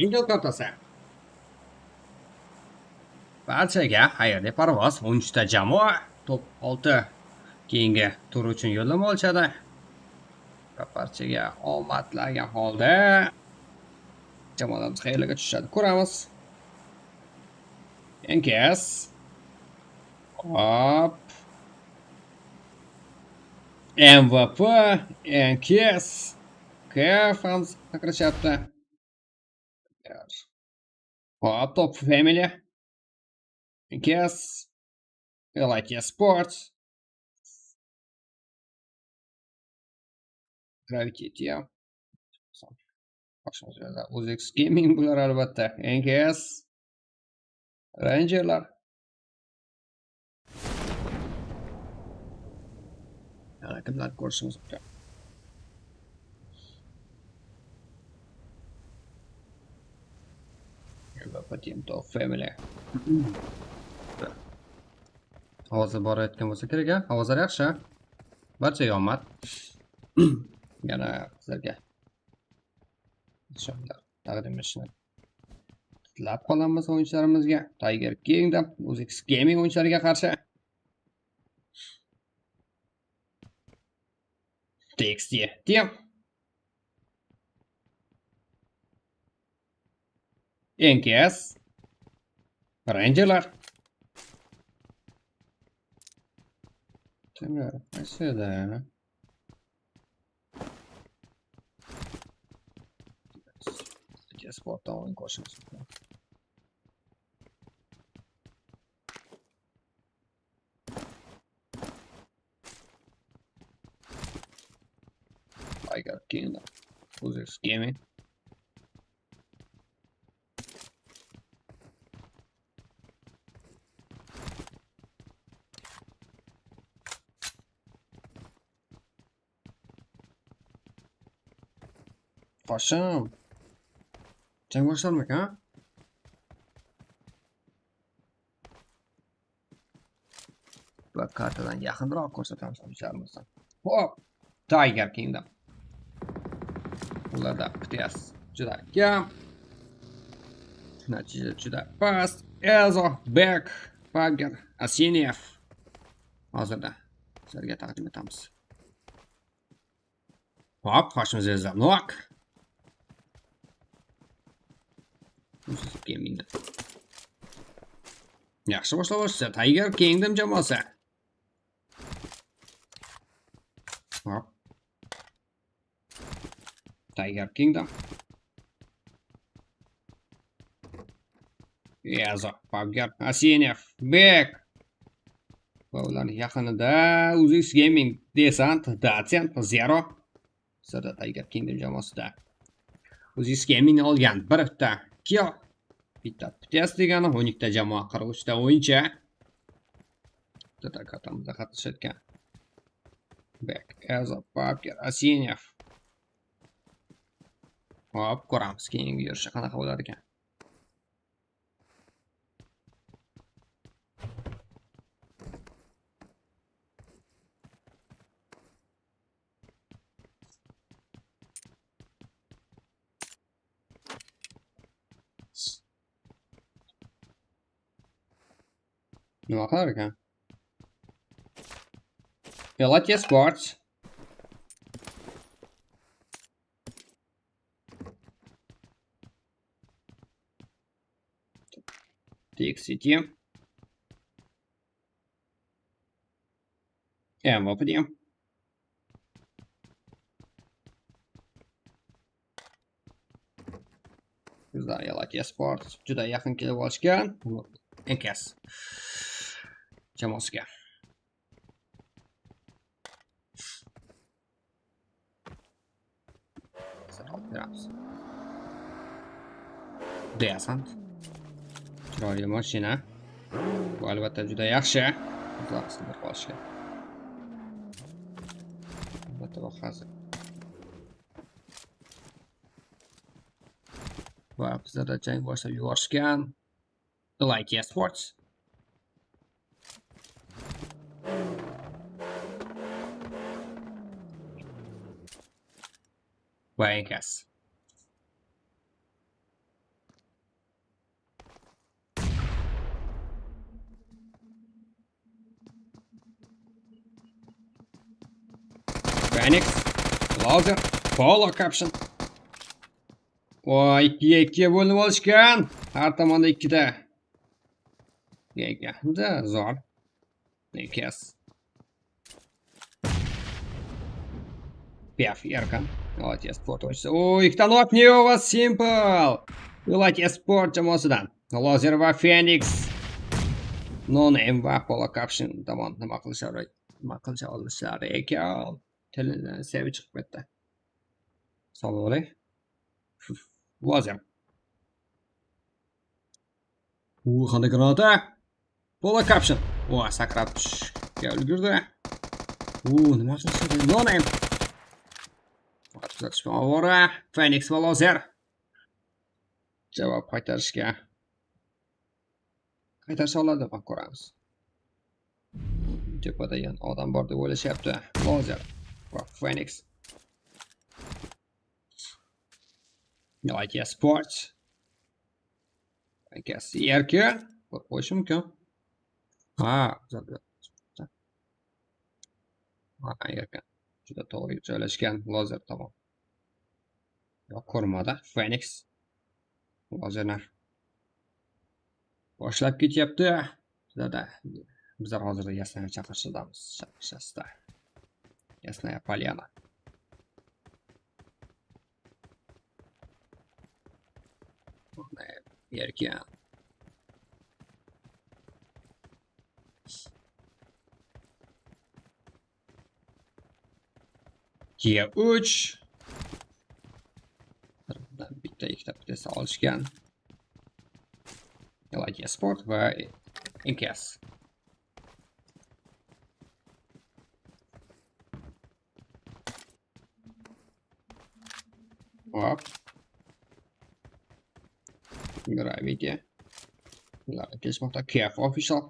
Intel kartasi. Barchaga xayrli parvoz. 13 ta jamoa top 6 keyingi tur uchun yo'llanma olishadi. Va barchaga omad tilagan holda jamoalarimiz qayerlarga tushadi ko'ramiz. NKS. Hop. MVP, NKS, KF ham kirashyapti. Hop, Top Family, NKS, Elite Sports, Gravity Team, OZX Gaming bular albatta, NKS, Rangerlar. Yana kimlar ko'rishimiz mumkin? Team Top Family. Ovozi borayotgan bo'lsa kerak, a? Ovozlar yaxshi. Barchaga omad. Yana sizlarga taqdim etishni tilab qolamiz o'yinchilarimizga. Tiger Kingdom, OZX Gaming o'yinchilariga qarshi. TXT Team. NKS, Rangerlar. Kimlar? Qaysida? Sportdan o'yin ko'rishimiz mumkin. Tiger Kingdom, OZX Gaming. Boshim. Jang boshlanmakan, ha? Va kartadan yaqinroq ko'rsatamiz o'yinchilarimizni. Hop, Tiger Kingdom. Ularda PTS juda kam. Natija juda past. Elzo, Berg, Bagger, Asinev. Hozirda sizlarga taqdim etamiz. Hop, qoshimizda Nok. Gamingda. Yaxshi boshlab olishdi Tiger Kingdom jamoasi. Hop. Tiger Kingdom. Yazo, Bagger, Asinev, Bek. Va ularning yaqinida OZX Gaming, Desant, Datsent, Zero. Sirda Tiger Kingdom jamoasida. OZX Gaming olgan bitta kill. Bitta PTS degani 12 ta jamoa 43 ta o'yinchi. Bitta kartamizda qatnashayotgan. Bek, Elzo, Bagger, Asinev. Hop, ko'ramiz keyingi yurishi qanaqa bo'lar ekan. Nima qilar ekan? Elite Sports. TXT. MVP. Bizlar Elite Sports juda yaqin kelib olishgan. NKS jamoasiga. Desant. Chiroyli mashina. Bu albatta juda yaxshi. Uzoqsizdir qolishga. Albatta bu hozir. Va bizlarda jang boshlab yuborishgan. Elite Sports. Va NKS. Phoenix, Lazer, Polo Caption. Voy, 2-2 bo'linib olishgan. Har tomonda 2ta. Da, zo'r. NKS. Пеф, Erkan. Elite Sport o'yinchisi. O, ikkita knock Neo Simple. Elite Sport jamoasidan. Lazer va Phoenix. No name va Polo Caption tomon nima qilishlari, nima qilisha olishlari ekan. Tilidan sevi chiqib ketdi. Sog' bo'ling. Lazer. U qanday granata? Polo Caption. O, sakrab tushishga ulgurdi. U nima qilishadi? No name. Tuzatishga ovora. Phoenix va Lazer. Javob qaytarishga. Qaytarisha oladi, bak ko'ramiz. Tepada yana odam bor deb o'ylashyapti. Lazer va Phoenix. Elite Sports. Akasi erkin ko'rib qo'yishi mumkin. Ha, ha, erkin. Juda to'g'ri joylashgan Lazer tomon. Yo'q, ko'rmadi. Phoenix Lazerni boshlab ketyapti. Bizlarda bizlar hozirda Yasnaya chaqirishidamiz. Chaqirishasida. Yasnaya Polyana. Erkin. G3. Bitta ikkita bittasi olishgan. Elite Sport va NKS. Hop. Gravity. Ular kelishmoqda. KF Official.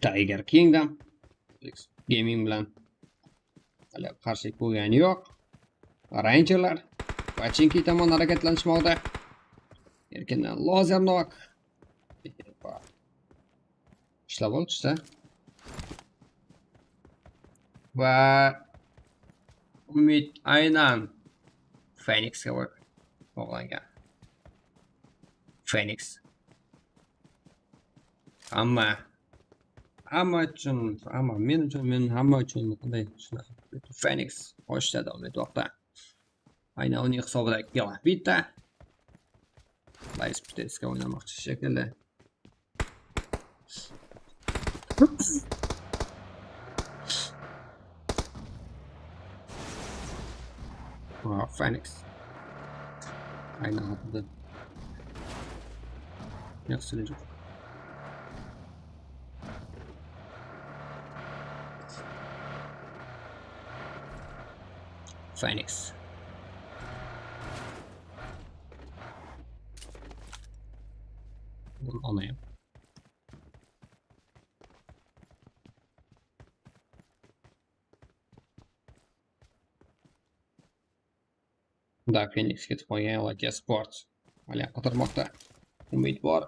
Tiger Kingdom. X Gaming bilan hali qarshilik bo'lgani yo'q. Rangerlar Pachinki tomon harakatlanishmoqda. Erkindan Lazer knock. Ishlab olishsa. Va Umid aynan Phoenixga bog'langan. Phoenix. Hamma uchun, hamma men uchun, men hamma uchun qanday shunaqa. Phoenix qo'shda davom etmoqda. Aynan uning hisobida bitta. Lice Pitesga o'ynamoqchi shekilli. Wow, Phoenix. Aynan haqida. Yaxshi yo'q. Phoenix. Alayım. Da, Phoenix ketib qolgan Elite Sports. Hali qidirmoqda. Umid bor.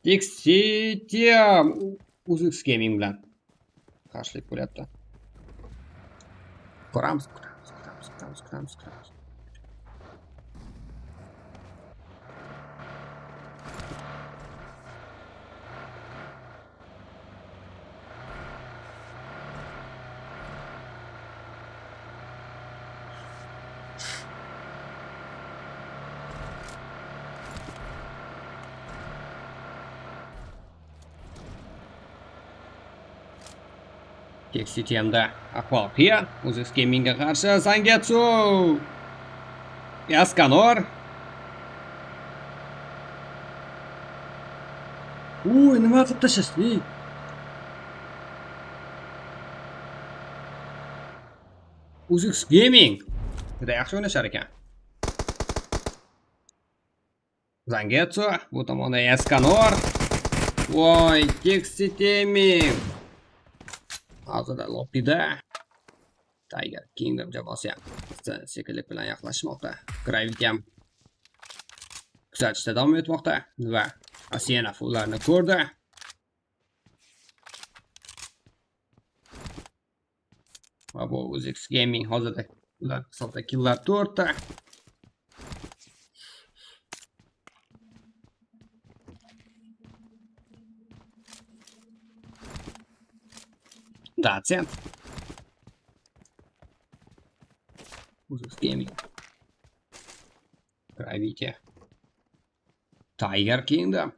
TXT UZX Gaming bilan qarshilik bo'lyapti. Ko'ramiz, ko'ramiz, ko'ramiz, ko'ramiz, ko'ramiz, ko'ramiz. TXTMda ahvol qiyin. UZX Gamingga qarshi Zangetsu. Yaskanor. Uy, nima qilib tashlashdi? UZX Gaming juda yaxshi o'ynashar ekan. Zangetsu bu tomonda Yaskanor. Voy, TXTMing. Hozirda lobbyda Tiger Kingdom jamoasi ham sekinlik bilan yaqinlashmoqda. Gravity ham kuzatishda davom etmoqda va Asiyanov ularni ko'rdi. Va bu UZX Gaming hozirda ular hisobda killlar 4 ta. Docent. UZX Gaming. Gravity. Tiger Kingdom.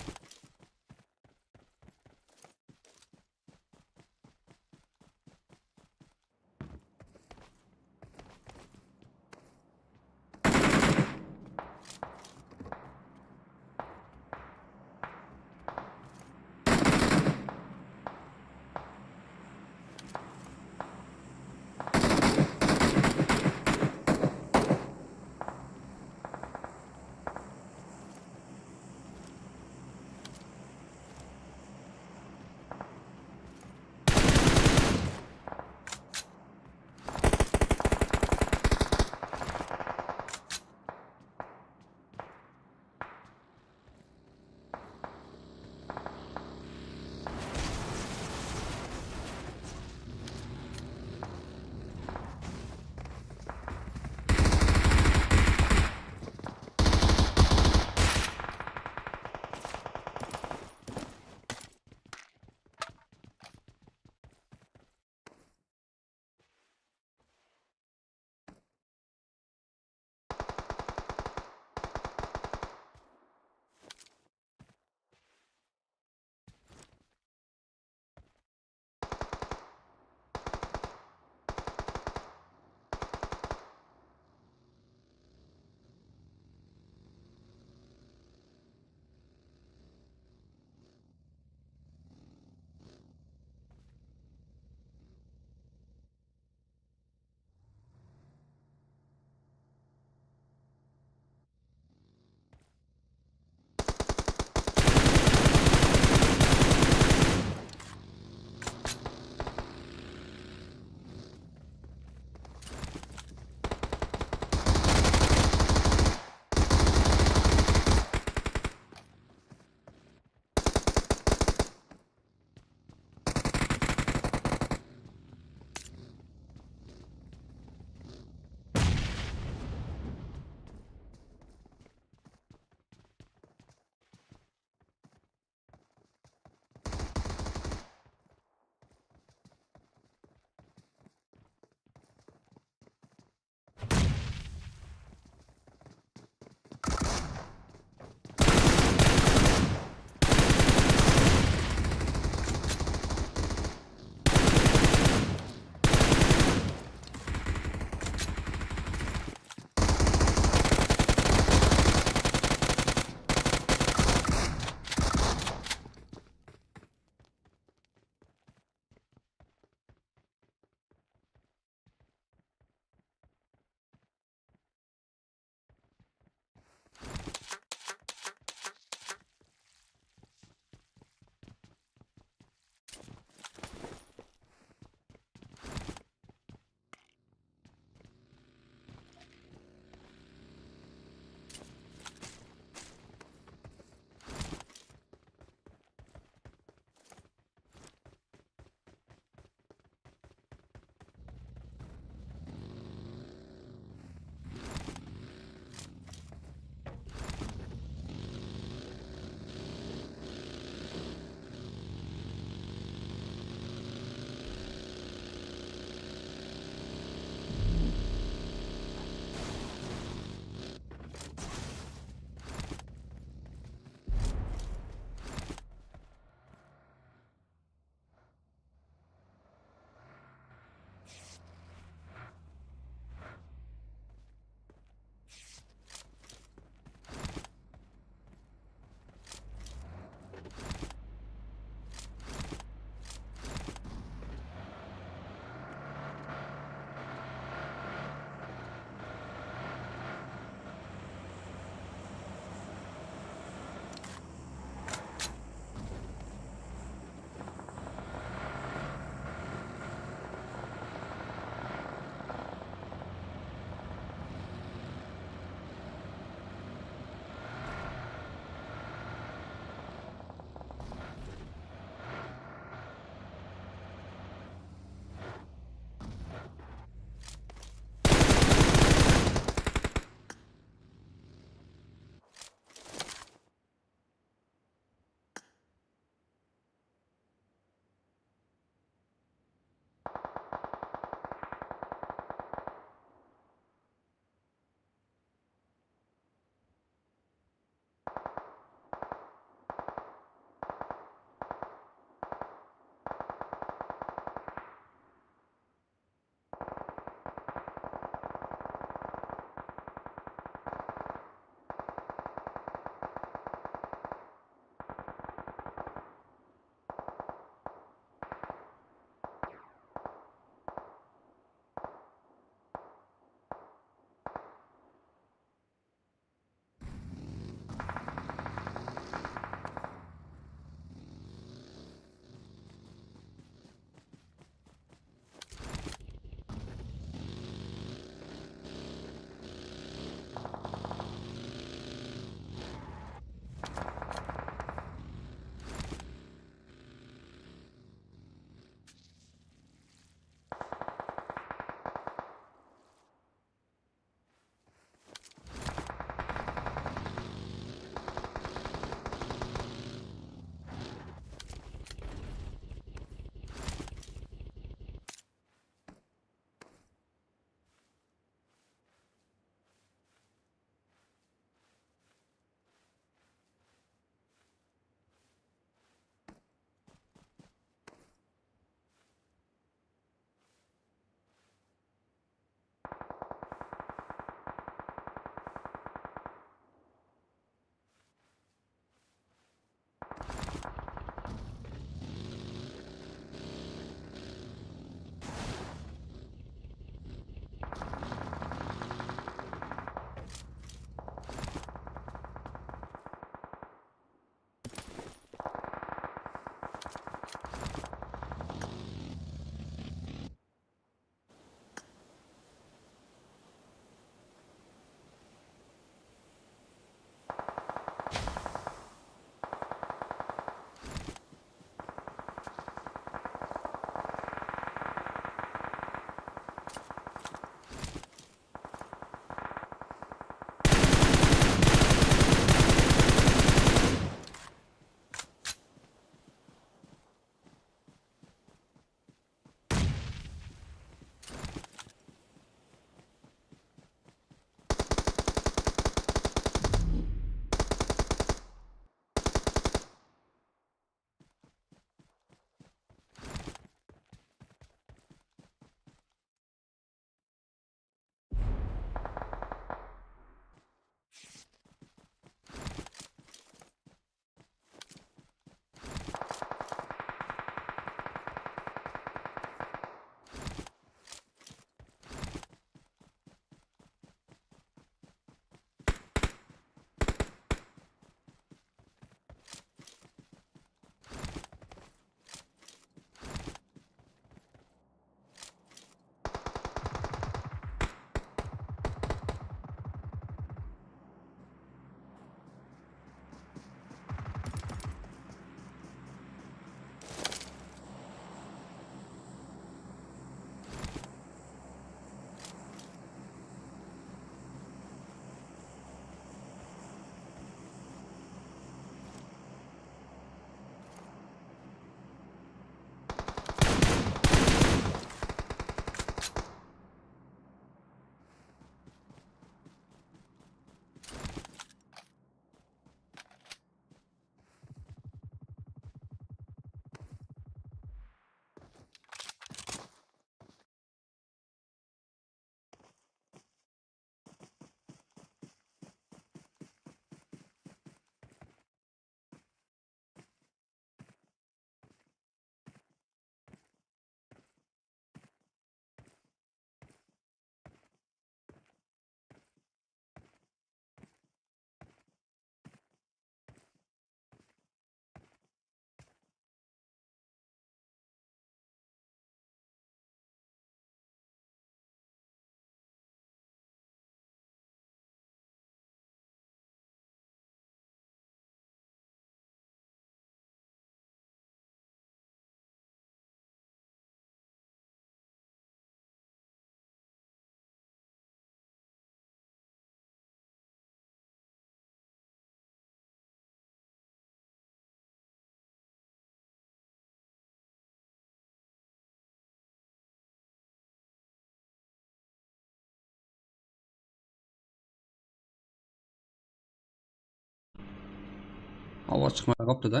Ovoz chiqmay qolibdi-da.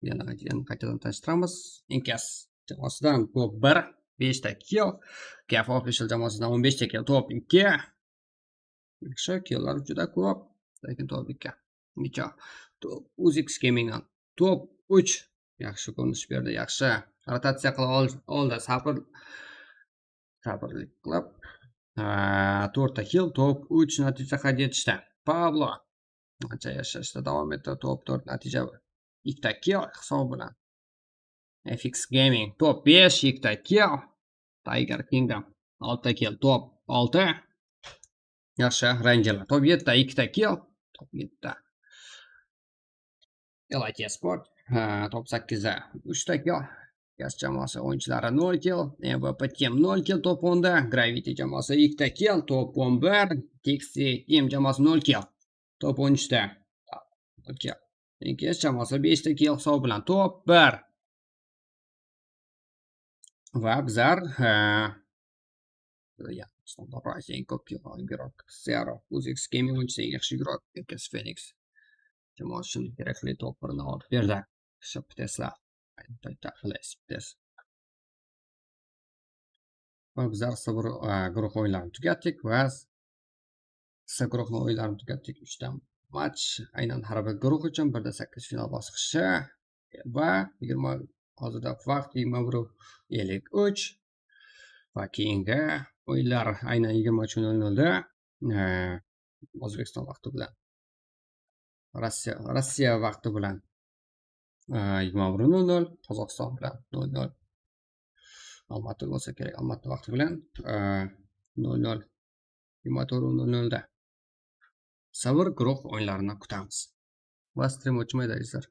Yana qaytadan tanishtiramiz. Inkas jamoasidan top 1, 5 ta kill. KF Official jamoasidan 15 ta kill, top 2. Yaxshi, killlar juda ko'p, lekin top 2. Necha? Top UZX Gaming'dan top 3. Yaxshi ko'rinish berdi, yaxshi rotatsiya qila oldi, sabrlik qilib 4 ta kill, top 3 natija qayd etishdi. Pablo ancha yashashda davom etdi, top 4 natija 2 ta kill hisobi bilan. FX Gaming top 5, 2 ta kill. Tiger Kingdom 6 ta kill, top 6. Yaxshi, Rangerlar top 7 ta, 2 ta kill, top 7 ta. LIT Sport top 8 da 3 ta kill. Gas jamoasi o'yinchilari 0 kill, MVP Team 0 kill top 10 da, Gravity jamoasi 2 ta kill, top 11, TXT Team jamoasi 0 kill, top 13 ta 0 kill. NKS jamoasi 5 ta kill hisobi bilan top 1. Va bizlar eng ko'p kill olgan guruh Zero, UZX Gaming o'yinchisi eng yaxshi guruh, NKS Phoenix jamoasi uchun kerakli top 1ni olib berdi. Tesla. Va bizlar guruh o'yinlarini tugatdik va S guruhning o'yinlarini tugatdik. 3 ta match aynan har bir guruh uchun 1/8 final bosqichi va 20 hozirda vaqt 21:53 va keyingi o'yinlar aynan 23:00 da O'zbekiston vaqti bilan Rossiya vaqti bilan 21:00, Qozog'iston bilan 00, Olmaota bo'lsa kerak, Olmaota vaqti bilan 00, 24:00 da Sabr guruh o'yinlarini kutamiz. Va stream o'chmaydi azizlar.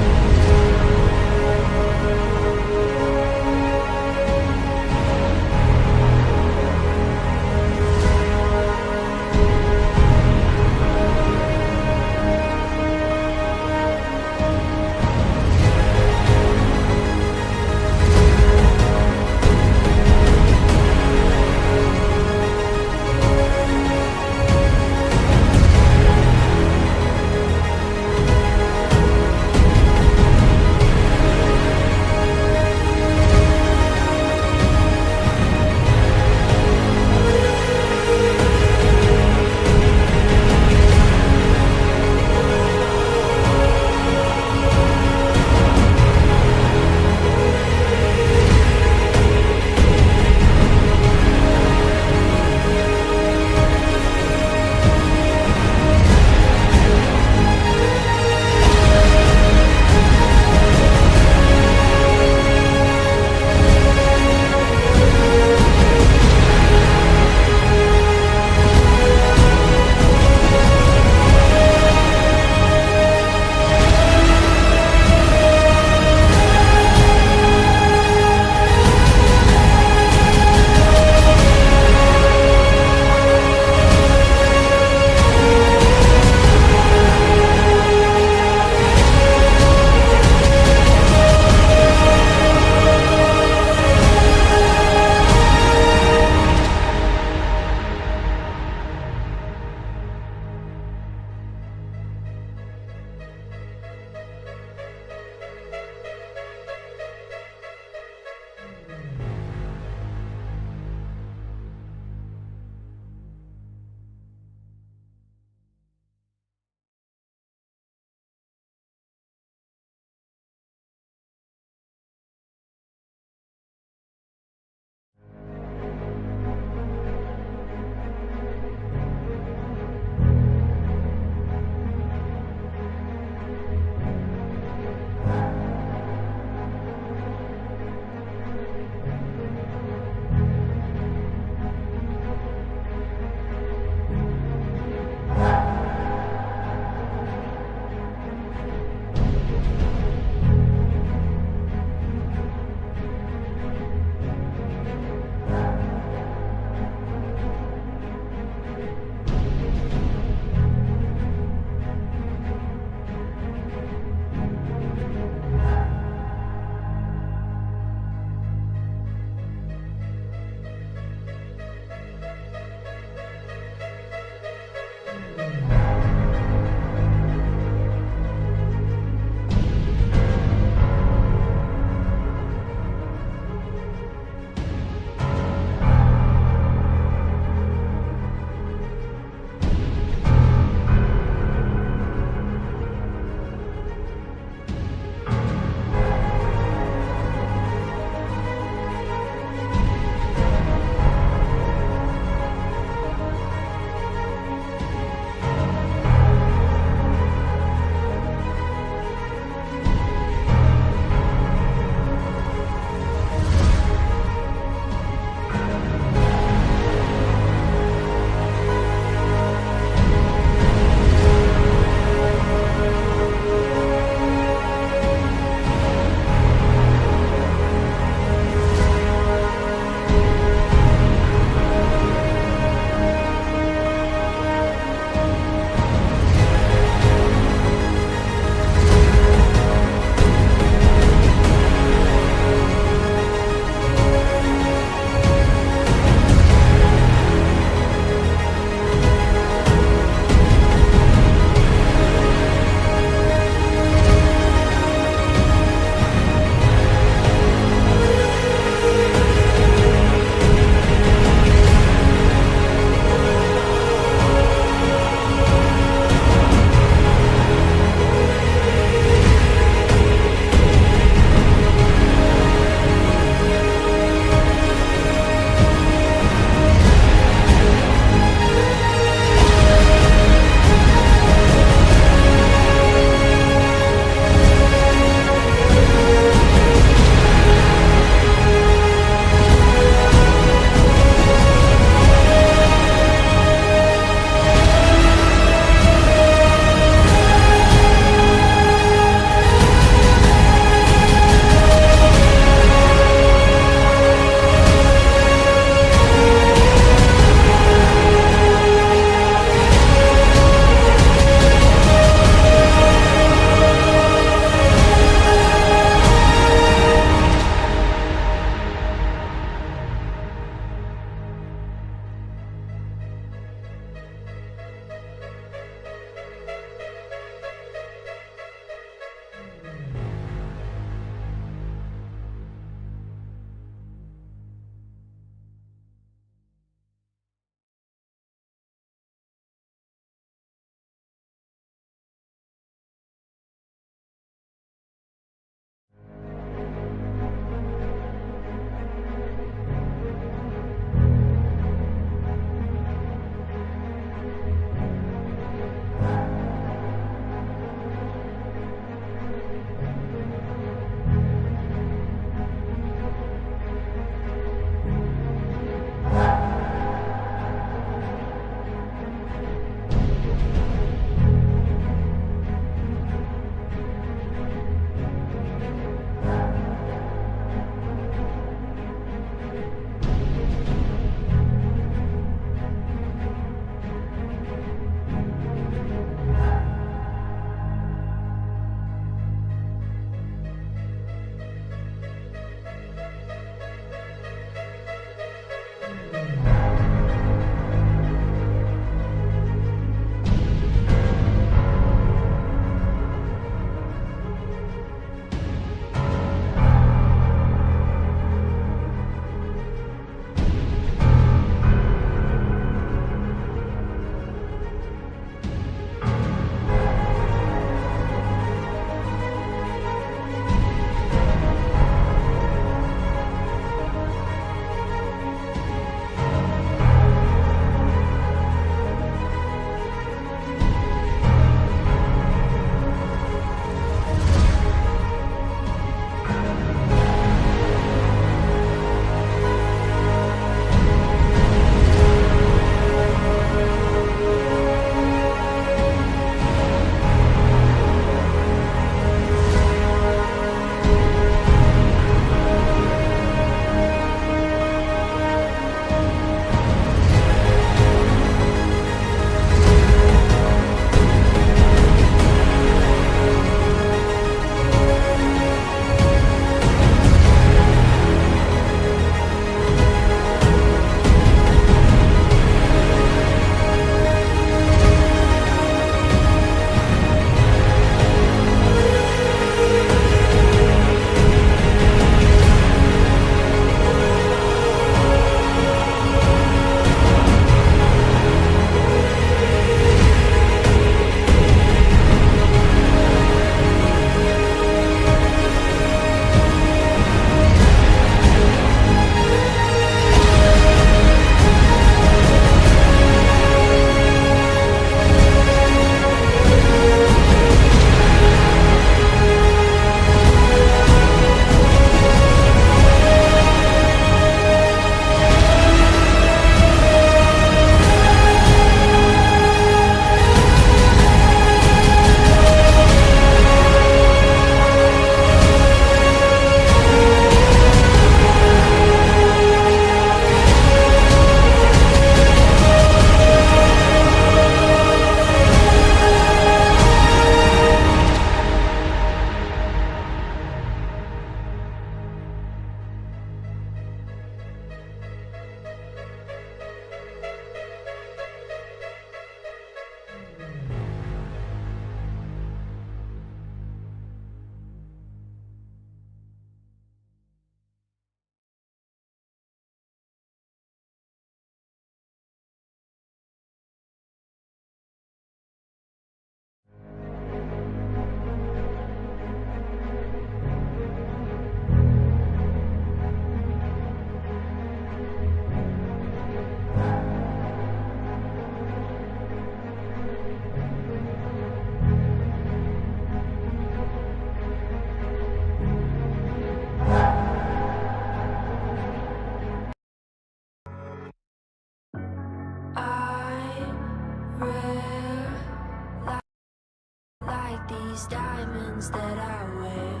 these diamonds that I wear.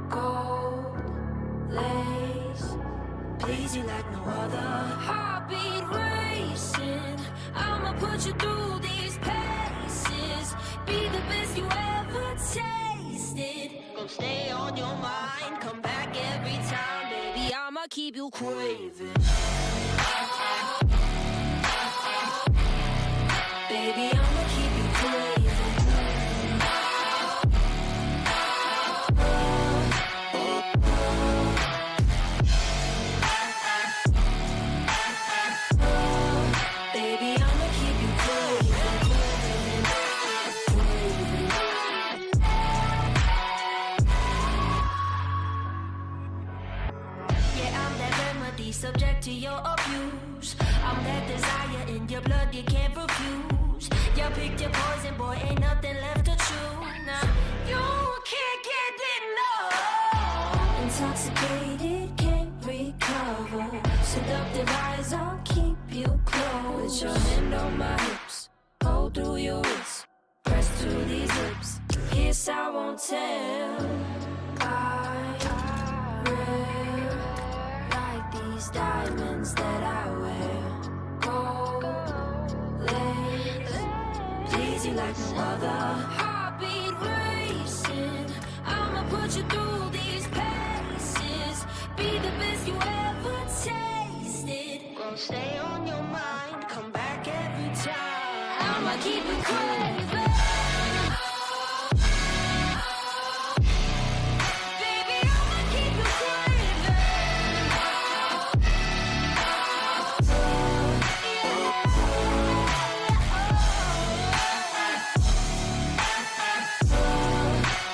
Gold lace, please you like no other. Heartbeat racing, I'ma put you through these paces. Be the best you ever tasted. Gonna stay on your mind, come back every time, baby. I'ma keep you craving. Baby, I'ma keep you craving. Baby, I'ma keep you craving. Craving. Yeah, I'm that remedy subject to your abuse. I'm that desire in your blood you can't refuse. You picked your poison, boy, ain't nothing left to chew. Now you can't get enough. Intoxicated, can't recover. Seductive eyes, I'll keep you close. With your hand on my hips, hold through your wrist, press to these lips. Kiss, I won't tell. I rare like these diamonds that I wear. Gold lace, please you like no other. Heartbeat racing, I'ma put you through these paces. Be the best you ever tasted. Gonna stay on your mind, come back every time. I'ma keep it craving. Baby, I'ma keep you craving.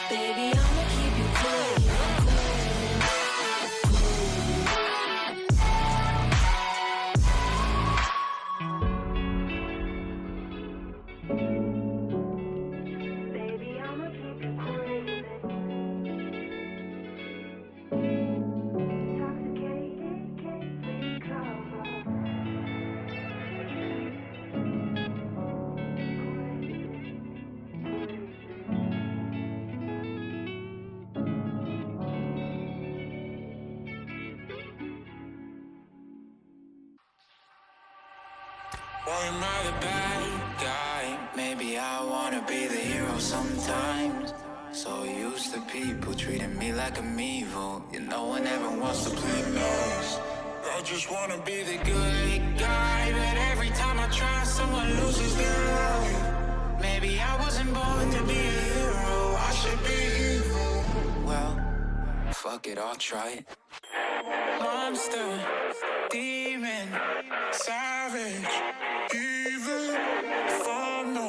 Baby, I'ma keep you craving. Baby, I'ma keep you craving. Intoxicated, can't recover. Why am I the bad guy? Maybe I wanna be the hero sometimes. So used to people treating me like I'm evil. Yeah, no one ever wants to play nice. I just wanna be the good guy, but every time I try, someone loses their life. Maybe I wasn't born to be a hero. I should be evil. Well, fuck it, I'll try it. Monster, demon, savage, evil, if I'm no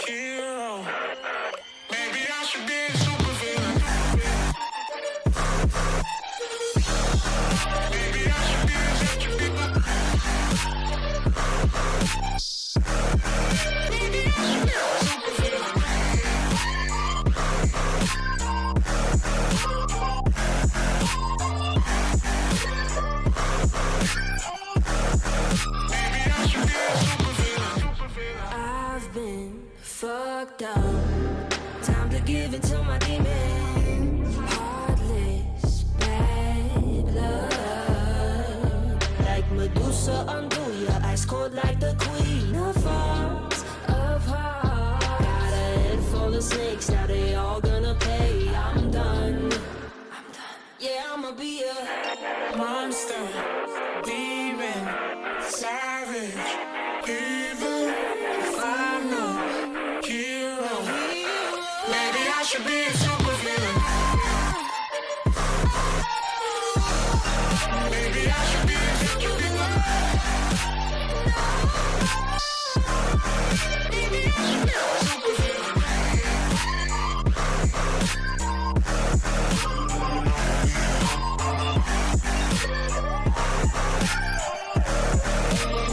hero. Maybe I should be a supervillain. Maybe I should be a supervillain. Maybe I should be a supervillain. Maybe I should be a supervillain. I've been fucked up. Time to give it to my demons. Heartless, bad blood. Like Medusa, undo ya. Ice cold like the queen of hearts. Of hearts. Got a head full of snakes. Now they all gonna pay. I'm done. I'm done. Yeah, I'ma be a Monster, demon, savage, evil, if I'm no hero. Maybe I should be a supervillain. Maybe I should be a supervillain. Maybe I should be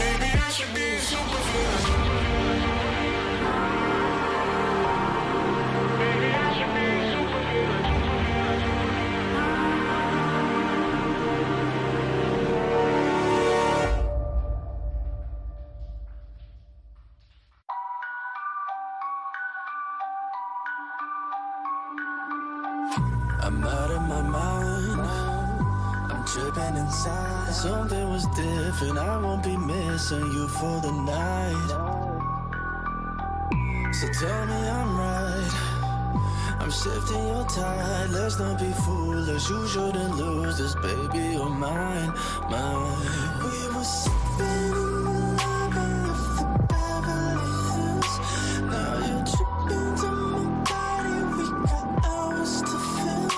a supervillain. Maybe I should be a supervillain. Maybe I should be a supervillain. I'm out of my mind. I'm tripping inside. Something was different. I won't be missing you for the night. So tell me I'm right. I'm shifting your tide. Let's not be foolish. You shouldn't lose this, baby. You're mine, mine. We were sipping in the lobby of the Beverly Hills. Now you're tripping to my body. We got hours to fill.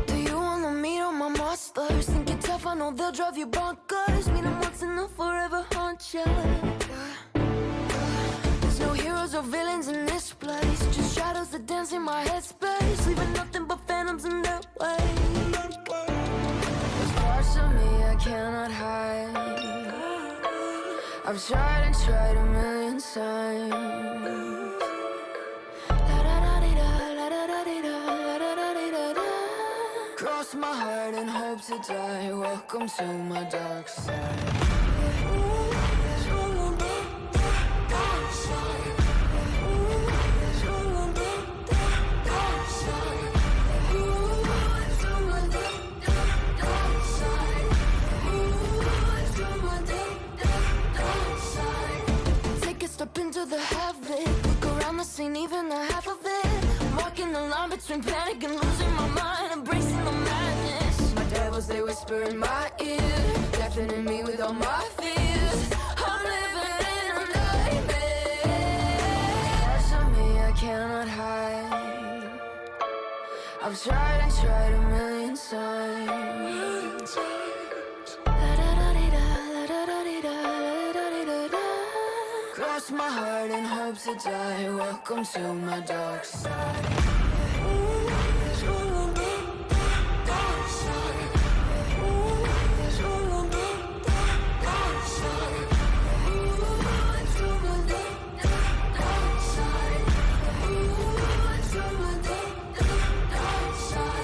Do you wanna meet all my monsters? Think you're tough, I know they'll drive you bonkers. Meet 'em once and they'll forever haunt you. There's no heroes or villains in this place, just shadows that dance in my headspace, leaving nothing but phantoms in their way. There's parts of me I cannot hide. I've tried and tried a million times. La-da-da-dee-da, la-da-da-dee-da, la-da-da-dee-da-da. Cross my heart and hope to die. Welcome to my dark side. Ooh, dark side. Ooh, dark side. Ooh, to my dark side. Ooh, to my dark side. Take a step into the havoc. Look around, this ain't even the half of it. I'm walking the line between panic and losing my mind, embracing the madness. My devils, they whisper in my ear, deafening me with all my fears. I'm living in a nightmare. Parts of me I cannot hide. I've tried and tried a million times. La-da-da-dee-da, la-da-da-dee-da, la-da-da-dee-da-da. Cross my heart and hope to die. Welcome to my dark side. Ooh, dark side. Ooh, dark side. Ooh, to my dark side. Ooh, to my dark side.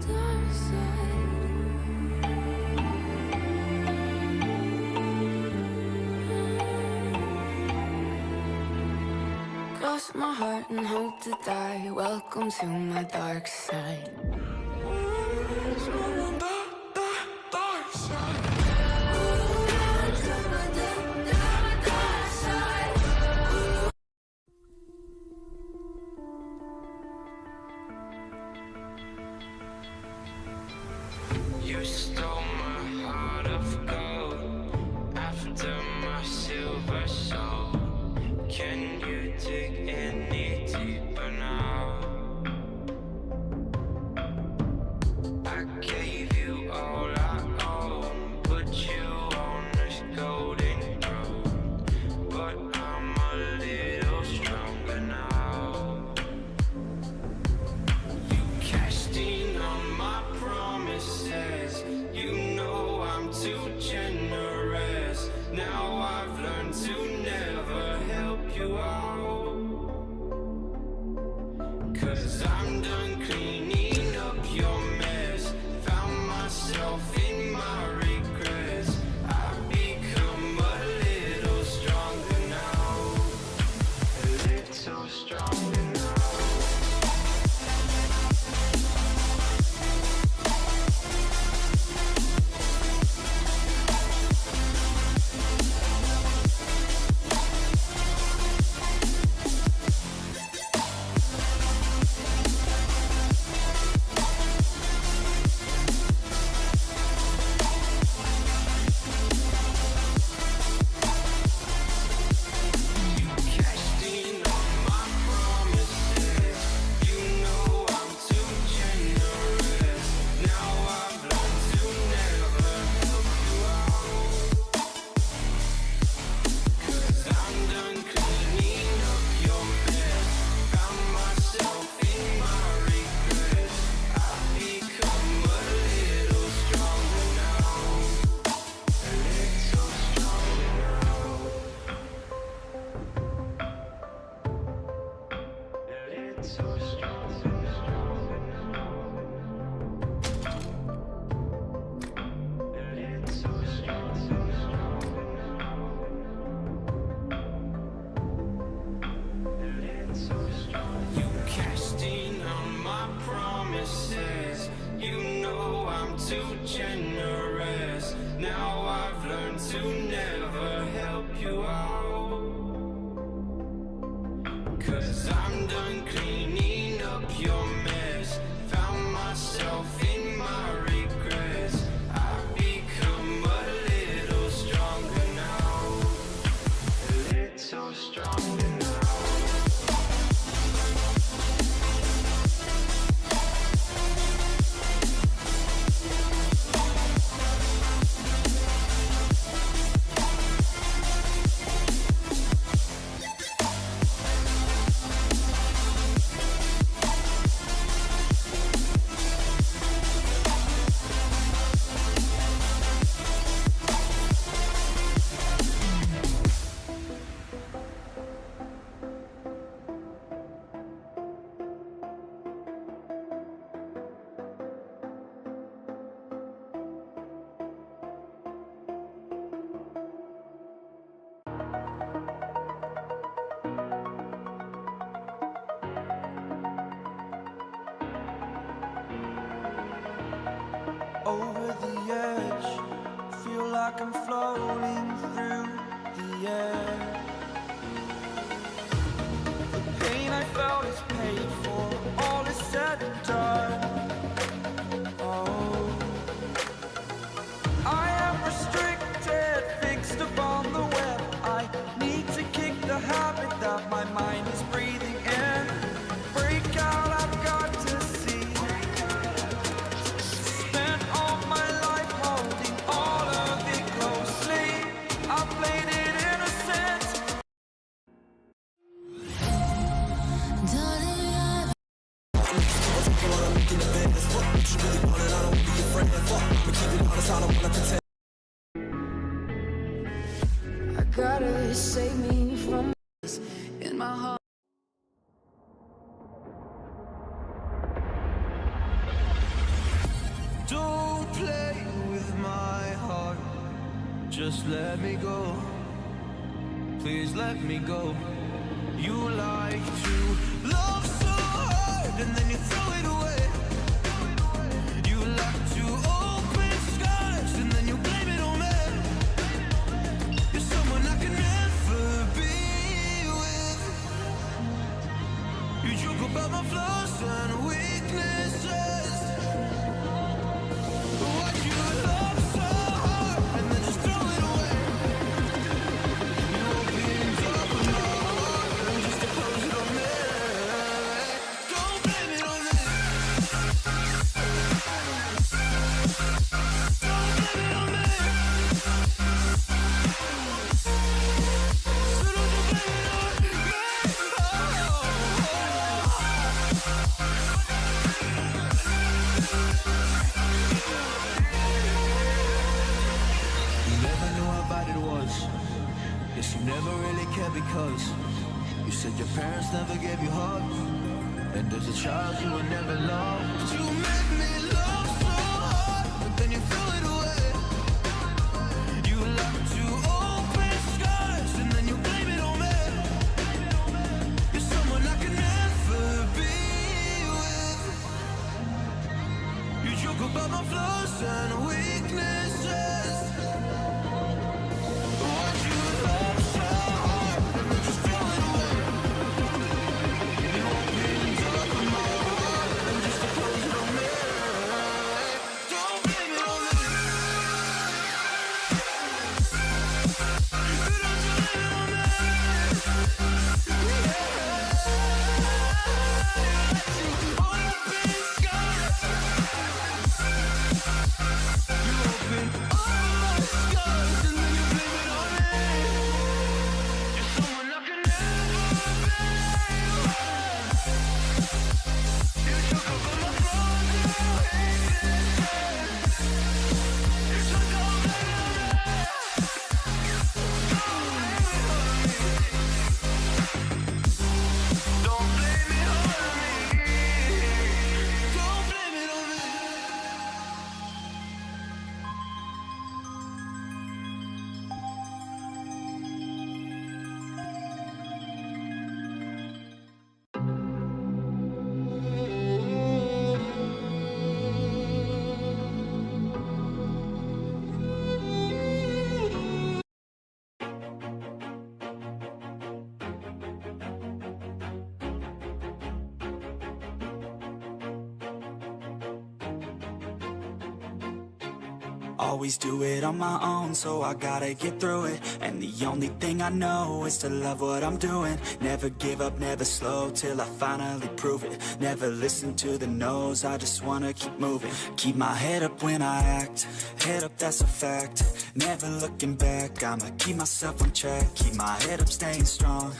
Dark side. Cross my heart and hope to die. Welcome to my dark side. Dark side. To my dark side. You stole my heart of gold after my silver soul. Can you dig any deeper now? I gave you all I own, put you on this golden throne, but I'm a little stronger now. You cashed in on my promises. You know I'm too generous. Now I've learned to never help you out. too generous. Now I've learned to never help you out. 'Cause I'm done cleaning up your mess. Found myself in my regrets. I've become a little stronger now. A little stronger now. Over the edge, feel like I'm floating through the air. The pain I felt is paid for, all is said and done. Oh, I am restricted, fixed upon the web. I need to kick the habit that my mind is breathing in. Break out, I've got to see. Spent all my life holding all of it closely. I played it innocent. I gotta save me from this in my heart. Don't play with my heart. Just let me go. Please let me go. You like to love so hard and then you throw it away. You like to open scars and then you blame it on me. You're someone I can never be with. You joke about my flaws and weaknesses. What you love so hard and then just throw it away. You opened up my heart and just to close it on me. Don't blame it on me. Don't blame it on me. So don't you blame it on me. Oh. You never knew how bad it was. Guess you never really cared because you said your parents never gave you hugs. And as a child, you were never loved. You made me love so hard, but then you threw it away. You like to open scars, and then you blame it on me. You're someone I can never be with. You joke about my flaws and weaknesses. What you love so hard, and then just throw it away. You opened up my heart, and just to close it on me. Always do it on my own, so I gotta get through it. And the only thing I know is to love what I'm doing. Never give up, never slow, till I finally prove it. Never listen to the no's, I just wanna keep moving. Keep my head up when I act, head up, that's a fact. Never looking back, I'ma keep myself on track. Keep my head up, staying strong,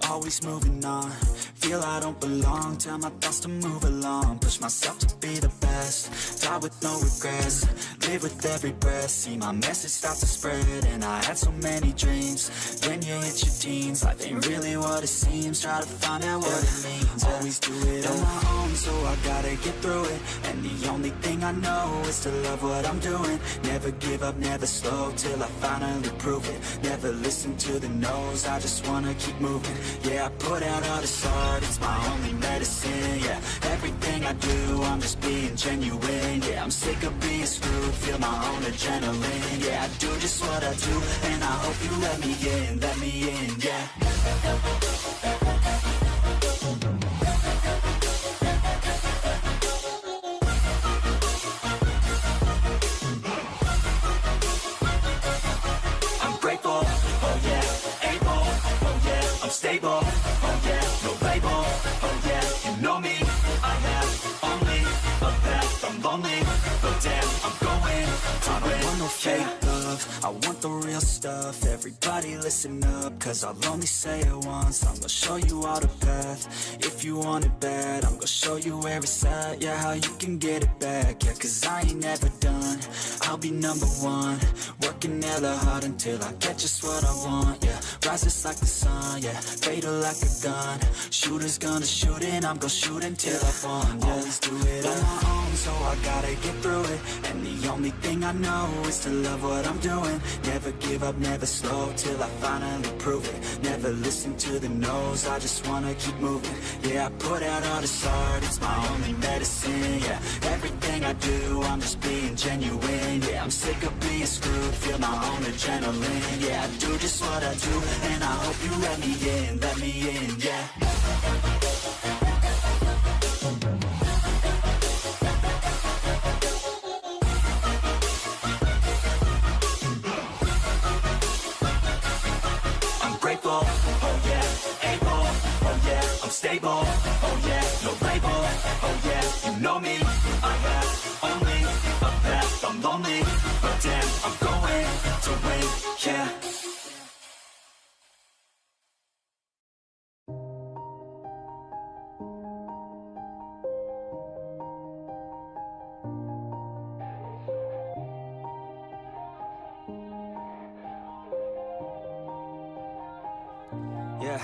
always moving on. Feel I don't belong, tell my thoughts to move along. Push myself to be the best, die with no regrets. Live with every breath, see my message start to spread. And I had so many dreams, then you hit your teens. Life ain't really what it seems, try to find out what it means. Always do it on my own, so I gotta get through it. And the only thing I know is to love what I'm doing. Never give up, never slow, till I finally prove it. Never listen to the no's, I just wanna keep moving. Yeah, I put out all this art, it's my only medicine, yeah. Everything I do, I'm just being genuine, yeah. I'm sick of being screwed, feel my own adrenaline, yeah. I do just what I do, and I hope you let me in, yeah. I'm grateful, oh yeah, able, oh yeah, I'm stable, oh yeah, no label, oh yeah, you know me, I have only a path, I'm lonely, but damn, I'm going to win. I don't want no fake love, I want the real stuff. Everybody listen up, cause I'll only say it once. I'm gonna show you all the path, if you want it bad. I'm gonna show you where it's at, yeah, how you can get it back. Yeah, cause I ain't never done, I'll be number one. Working hella hard until I get just what I want, yeah. Rises like the sun, yeah, fatal like a gun. Shooters gonna shoot and I'm gonna shoot until I fall, yeah. Always do it on my own, so I gotta get through it. And the only thing I know is to love what I'm doing. Never give up, never slow, till I finally prove it. Never listen to the no's, I just wanna keep moving. Yeah, I put out all this art, it's my only medicine, yeah. Everything I do, I'm just being genuine, yeah. I'm sick of being screwed, feel my own adrenaline, yeah. I do just what I do, and I hope you let me in, yeah. I'm grateful, oh yeah, able, oh yeah, I'm stable, oh yeah, no label, oh yeah, you know me, I have only a path, I'm lonely, but damn, I'm going to win, yeah. Yeah.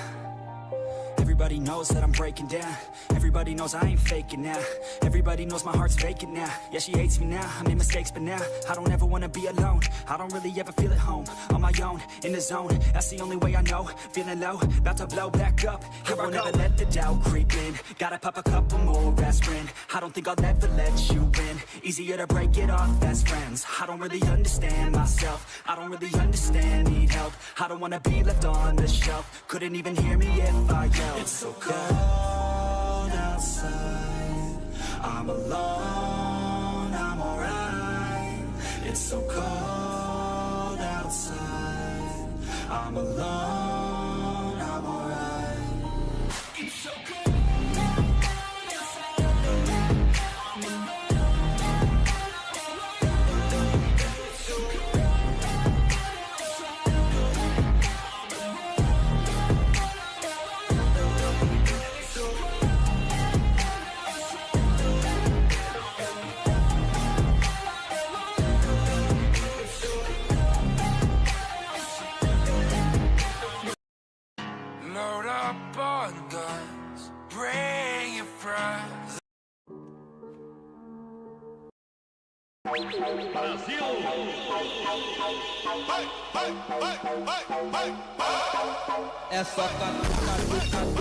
Everybody knows that I'm breaking down. Everybody knows I ain't faking now. Everybody knows my heart's vacant now. Yeah, she hates me now, I made mistakes, but now I don't ever wanna be alone. I don't really ever feel at home. On my own, in the zone, that's the only way I know. Feeling low, about to blow back up. Here I won't ever let the doubt creep in. Gotta pop a couple more aspirin. I don't think I'll ever let you in. Easier to break it off best friends. I don't really understand myself. I don't really understand, need help. I don't wanna be left on the shelf. Couldn't even hear me if I yelled. It's so cold outside, I'm alone, I'm alright. It's so cold outside, I'm alone, I'm alright. It's so cold. Load up on guns, bring your friends. É só Comunidade.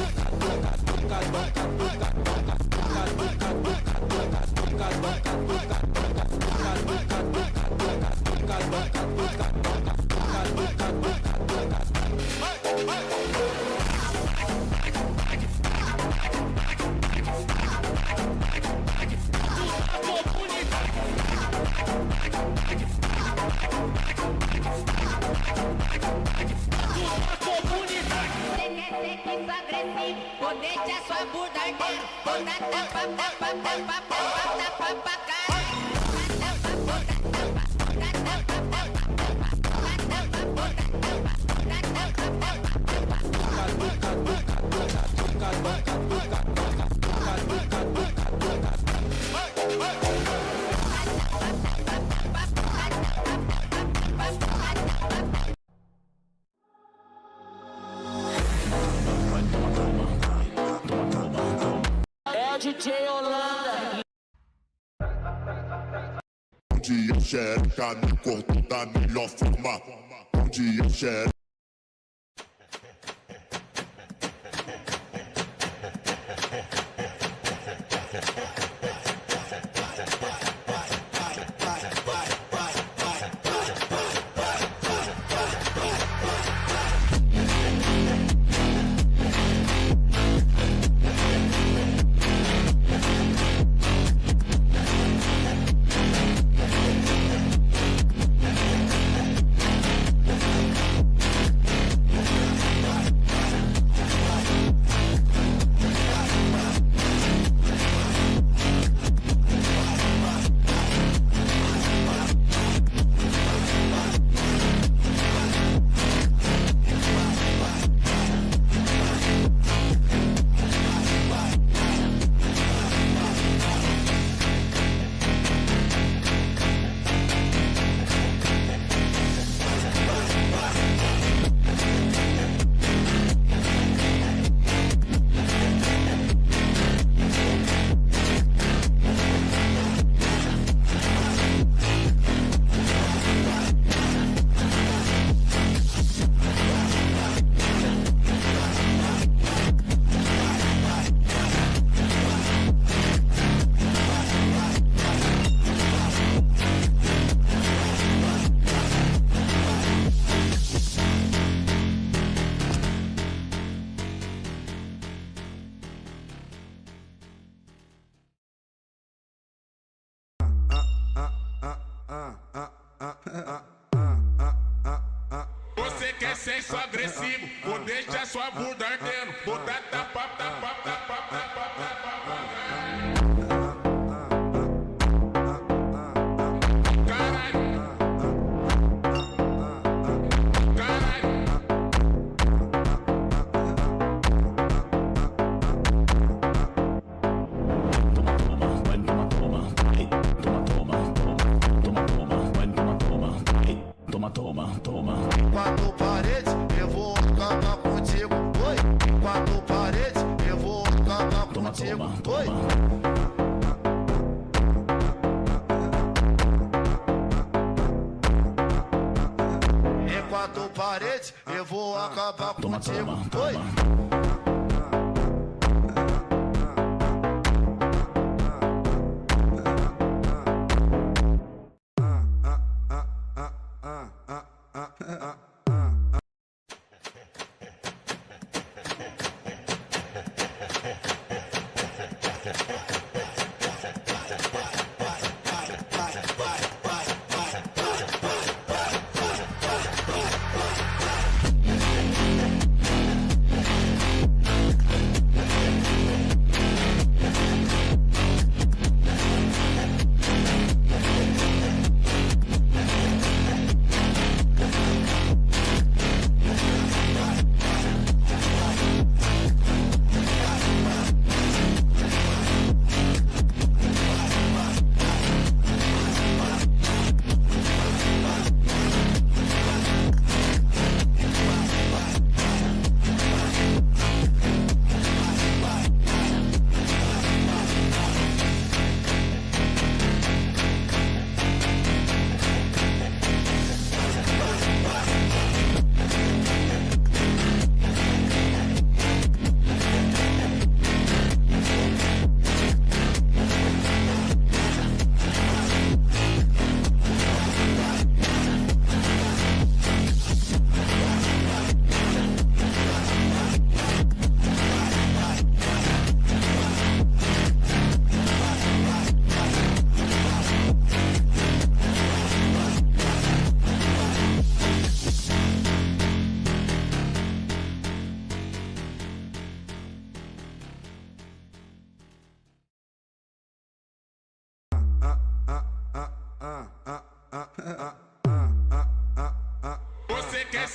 sexo agressivo, vou deixar sua bunda ardendo. Vou dar tapa, tapa, tapa, tapa, tapa pra caralho. Vou dar tapa, vou dar tapa, vou dar tapa, vou dar tapa, vou dar tapa, tapa. Onde eu xereca no corpo da melhor forma. Onde eu xereca. Você quer sexo agressivo, vou deixar sua bunda ardendo. Vou dar tapa, tapa, tapa, tapa, tapa, caralho. Caralho. Quatro paredes, eu vou acabar contigo. Oi, quatro paredes, eu vou acabar contigo. Oi. Em quatro paredes, eu vou acabar contigo. Oi.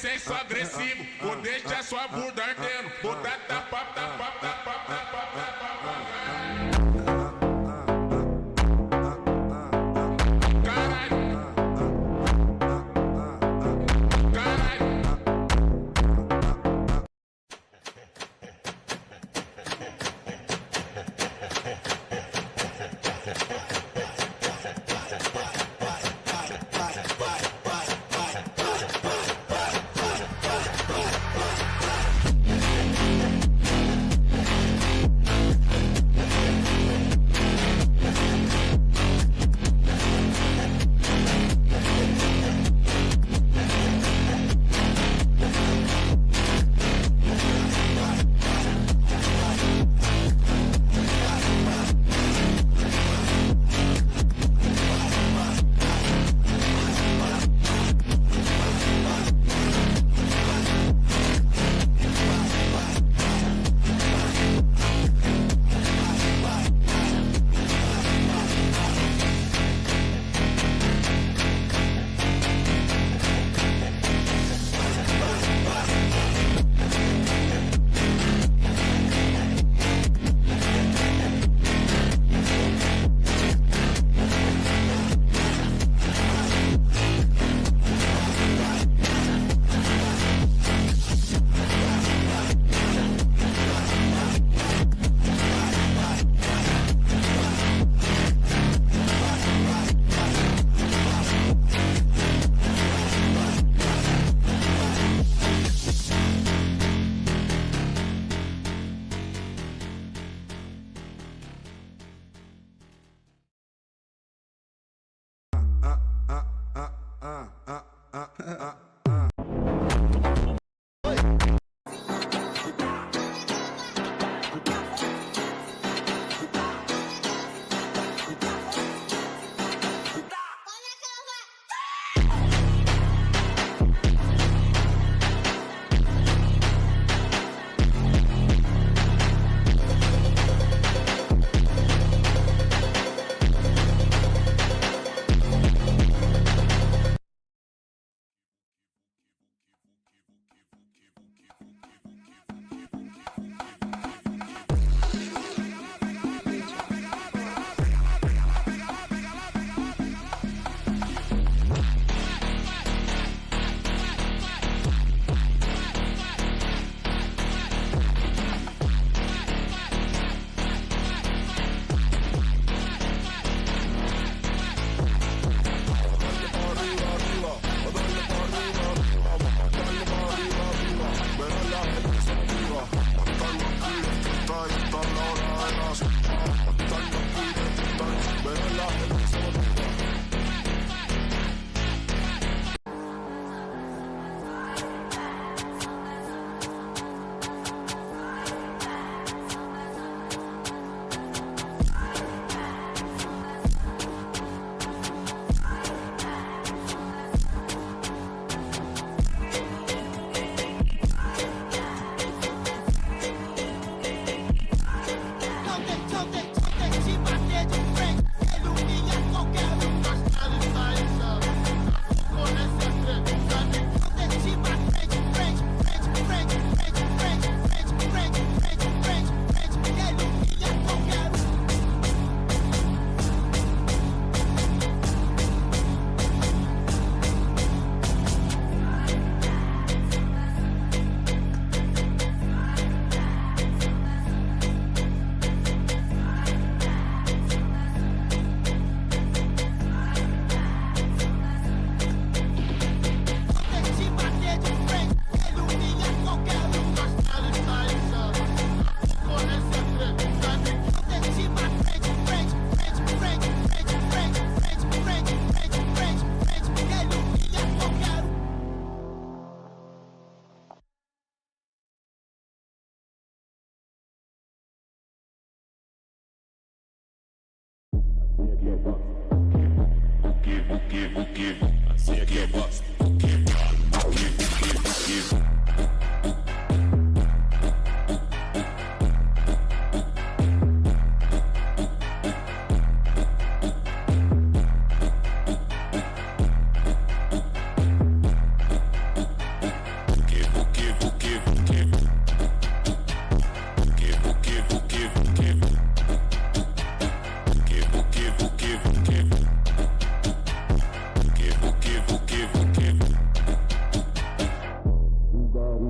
sexo agressivo. Vou deixar sua bunda ardendo. Vou dar tapa, tapa, tapa, tapa, tapa, caralho. Caralho.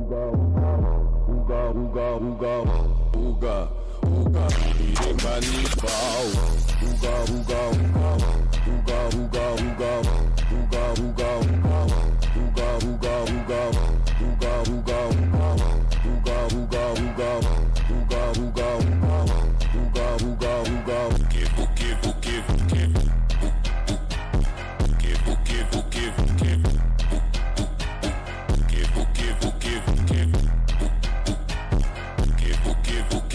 uga, uga, uga, uga, uga, uga, virei canibal. Uga, uga, uga, uga, uga, uga, uga, uga, uga, uga, uga, uga, uga, uga, uga, uga, uga, uga, uga, uga. Que, o que, o que, o que, o que, o que, o que, o que,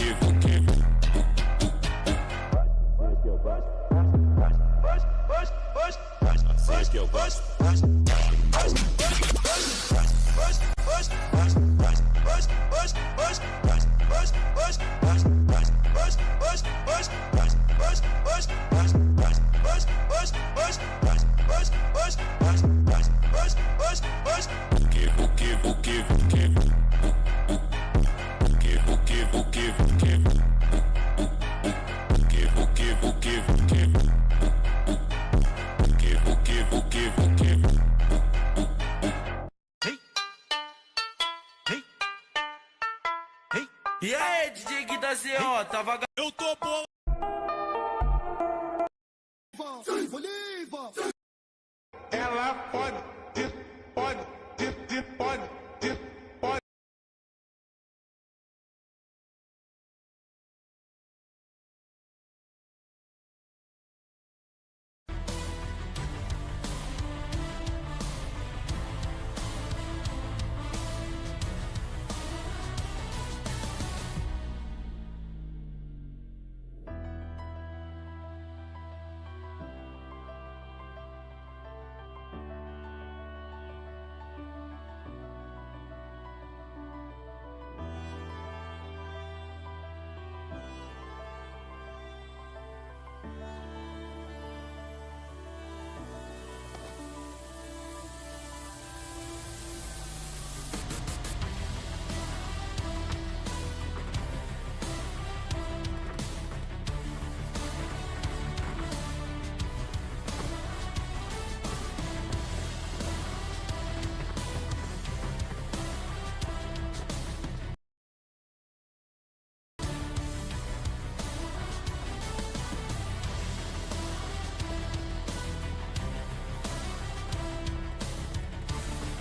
o que, o que, o que, o que, o que, o que, o que, o que. E aí, DJ que da CO, tava. Eu tô bom. Ela pode, pode, pode, pode.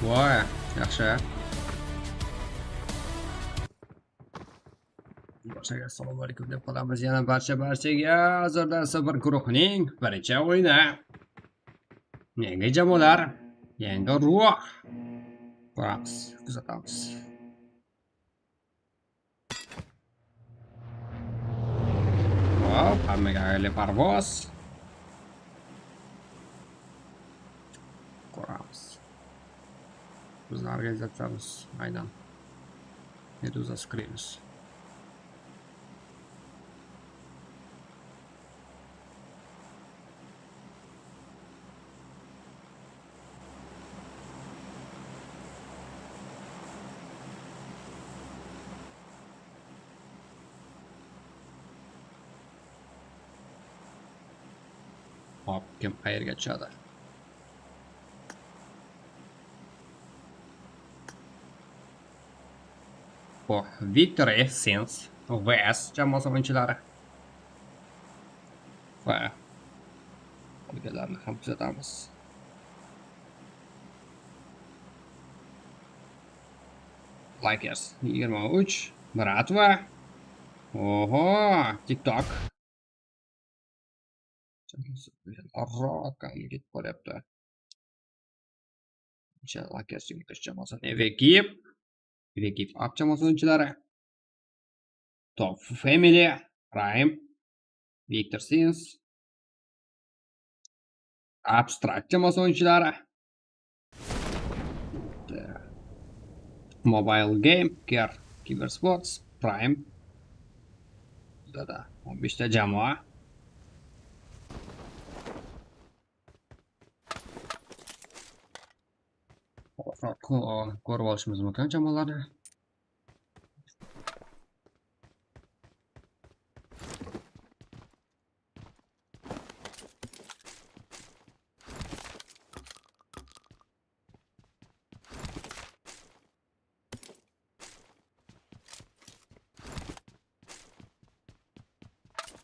Voy, yaxshi. Barchaga assalomu alaykum deb qolamiz yana barchaga Azordan bir guruhning birinchi o'yini. Yangi jamoalar, yangi ruh. Ko'ramiz, kuzatamiz. Hop, hammaga xayrli parvoz. Ko'ramiz. Bizni organizatsiyamiz aynan Meduza Screams. Hop, kim qayerga tushadi? Bu Victory Sins VS jamoasi o'yinchilari va qolganlarni ham kuzatamiz. Lakers 23, Bratva. Oho, TikTok. Rokan ketib boryapti. Lakers 23 jamoasi Evekip. Evekip Up jamoasi o'yinchilari. Top Family, Prime, Victor Sins, Abstract jamoasi o'yinchilari. Mobile Game, Care, Cybersports, Prime. Burada 15 ta jamoa. Ko'rib olishimiz mumkin jamoalarni.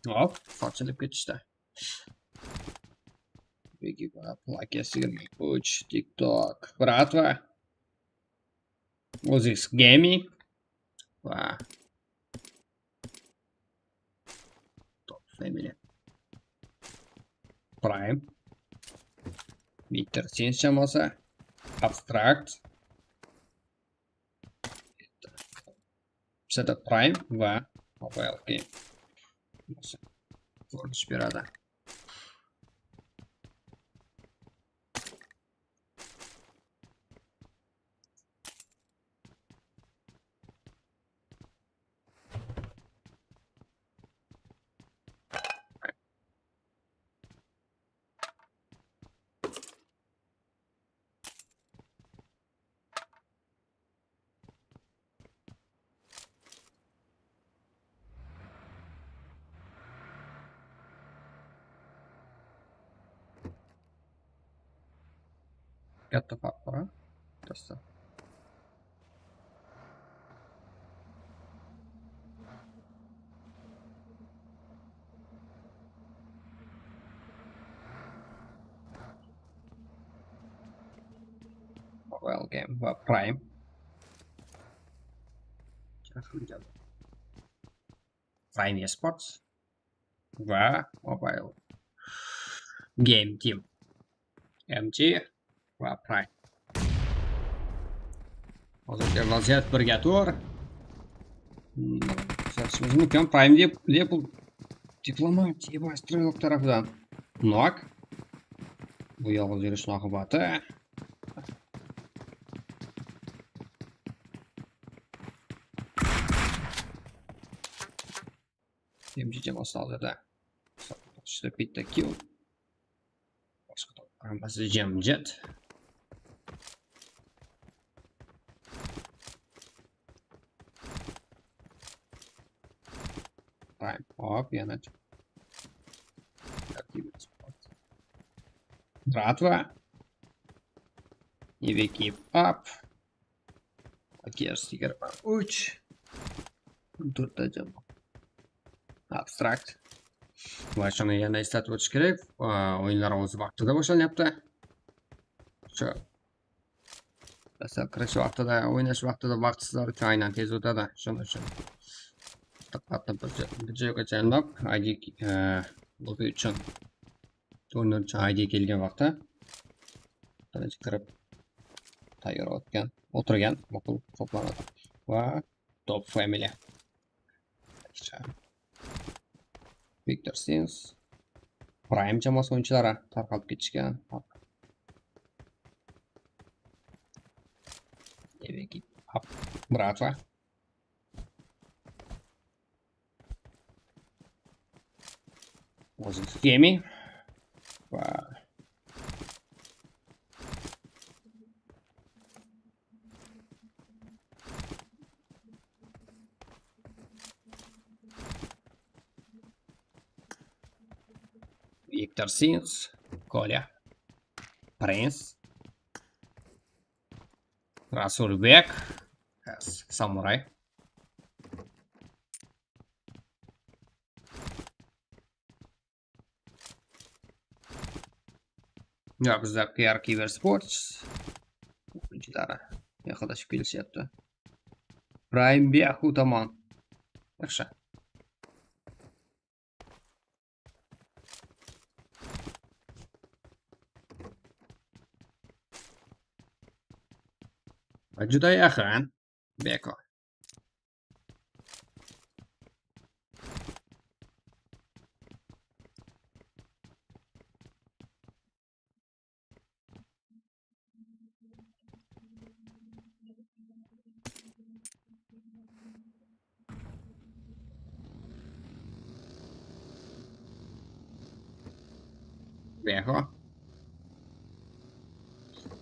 Hop, sochilib ketishdi. Plakes 23, TikTok, Bratva, OZX Gaming va Top Family. Prime, Victor Sins jamoasi, Abstract, Bizada Prime va Mobile Game ko'rinish beradi. Katta farq bor, a? Bittasi. Mobile Game va Prime. Prime Esports va Mobile Game Team. MG va Prime. Hozirgi vaziyat 1-4. Kuzatishimiz mumkin. Prime deb diplomat Eva Strelok tarafidan nok. Bu yolg'iz yurishning oqibati. MG jamoasi hozirda hisobda bitta kill. Boshqa hammasi jamjat. Prime. Hop, yana Bratva. Keep up. Akers 23. 4ta jamoa. Abstract. Va shuni yana eslatib o'tish kerak. O'yinlar o'z vaqtida boshlanyapti. Shu dastlab kirish vaqtida, o'ynash vaqtida vaqt sizlar uchun aynan tez o'tadi. Shuning uchun diqqatni bir joyga jamlab, ID lobi uchun, turnir uchun ID kelgan vaqtda birinchi kirib tayyor o'tirgan ma'qul hisoblanadi. Va Top Family. Victor Sins, Prime jamoasi o'yinchilari tarqalib ketishgan. Bratva. OZX Gaming va Victor Sins, Kolya, Prince, Rasulbek, Samurai. Ya bizda PR Cyber Sports o'yinchilari yaqinlashib kelishyapti. Prime Biahu tomon. Yaxshi. Va juda yaqin Beko. Beko.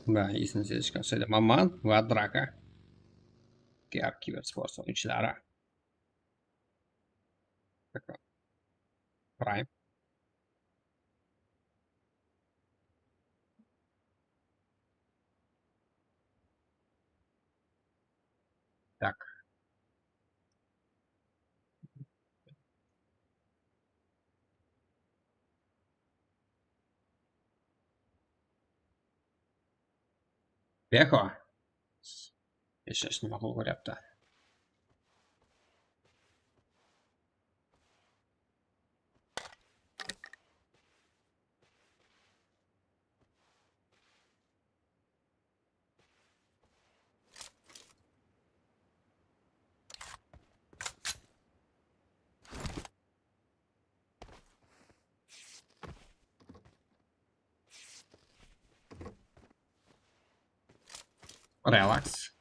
Va esini sezishgan Maman va Draka. PR Cyber Sports o'yinchilari. Prime. Так. Beko. Yashashni ma'qul ko'ryapti. Relax.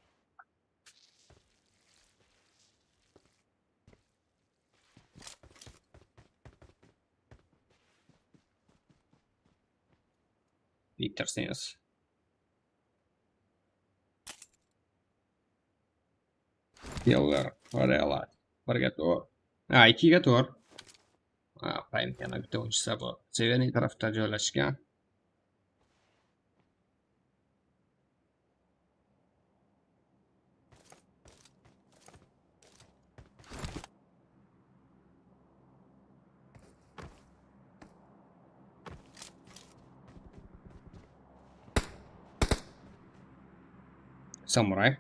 Victor Sins. Killer, Relax. 1ga 4. Ha, 2ga 4. Ha, Prime yana bitta o'yinchisi bu. Severniy tarafda joylashgan. Samurai.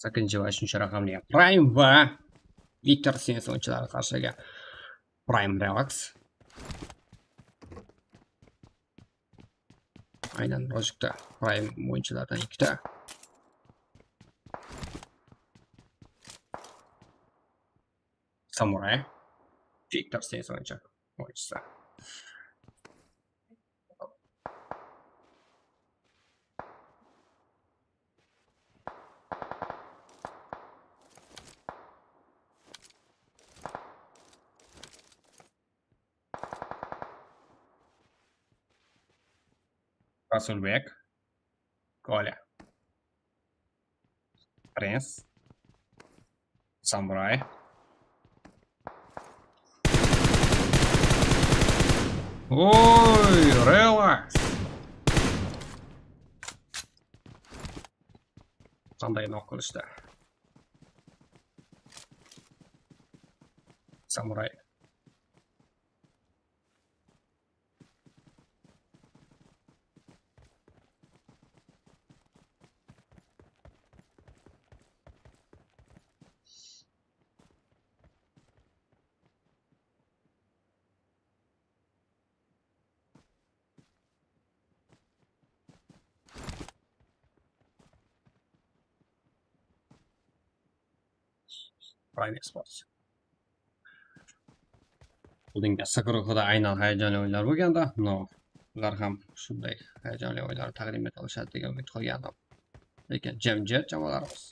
Sakkinchi va 3 raqamli Prime va Victor Sins o'yinchilari qarshiga Prime Relax. Aynan Rojikda Prime o'yinchilardan ikkita. Samurai Victor Sins o'yinchisi. Rasulbek, Kolya, Prince, Samurai. Oy, relax. Qanday knock qilishdi. Samurai. Prime Sports. Oldingi guruhida aynan hayajonli o'yinlar bo'lganda, no, ular ham shunday hayajonli o'yinlar taqdim eta olishadi degan umid qilgandim. Lekin jimjit jamoalarimiz.